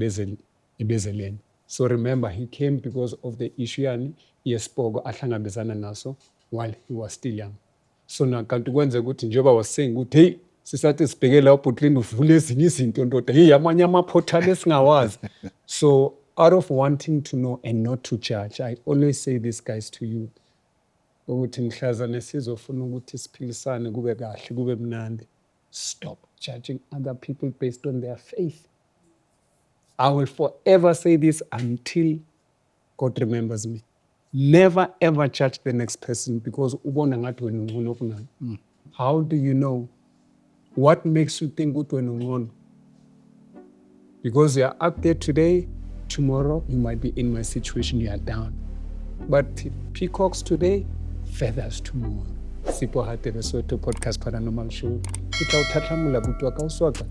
ebezeleni. So remember, he came because of the issue yani yesipoko ahlangabezana naso while he was still young. So na kanti kwenzeka ukuthi njengoba was saying ukuthi hey, sisathi sibheke la, uBhuti Lindo uvule ezinye izinto, ndoda, hey, amanye ama-portal esingawazi. So out of wanting to know and not to judge, I always say this, guys, to you, ukuthi mhlazane sizofuna ukuthi siphilisane, kube kahle, kube mnandi, stop judging other people based on their faith. I will forever say this until God remembers me. Never ever judge the next person because ubona ngathi wena ungcono kunaye. How do you know? What makes you think ukuthi wena ungcono? Because you are up there today, tomorrow you might be in my situation, you are down. But peacocks today, feathers tomorrow. Sipho Hadebe, Soweto Podcast Paranormal Show. Ke tla o tlhatlhamola buti wa ka o swaka.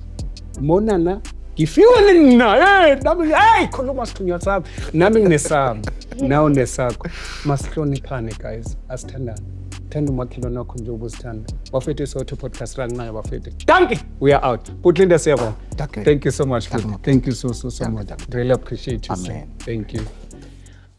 Monana ngifike le nna, hey, nami, hey, khuluma sithunywa sami, nami nginesami, nawe unesakho. Masihloniphane, guys, asithandane. Thanda umakhelwane wakho njengoba uzithanda. Bafethu, Soweto Podcast la kunayo, bafethu. Dankie, we are out. Bhuti Lindo, siyabonga. Dankie. Thank you so much. Dankie. Futhi. Thank you so so so Dankie, much. dankie. Really appreciate you, sir. Amen. Thank you.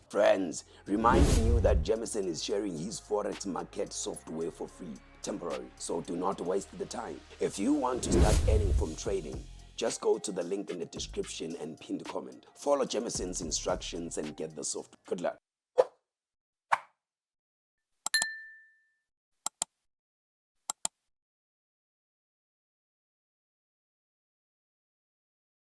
Friends, reminding you that Jameson is sharing his Forex market software for free, temporary, so do not waste the time. If you want to start earning from trading, just go to the link in the description and pinned comment. Follow Jameson's instructions and get the software. Good luck.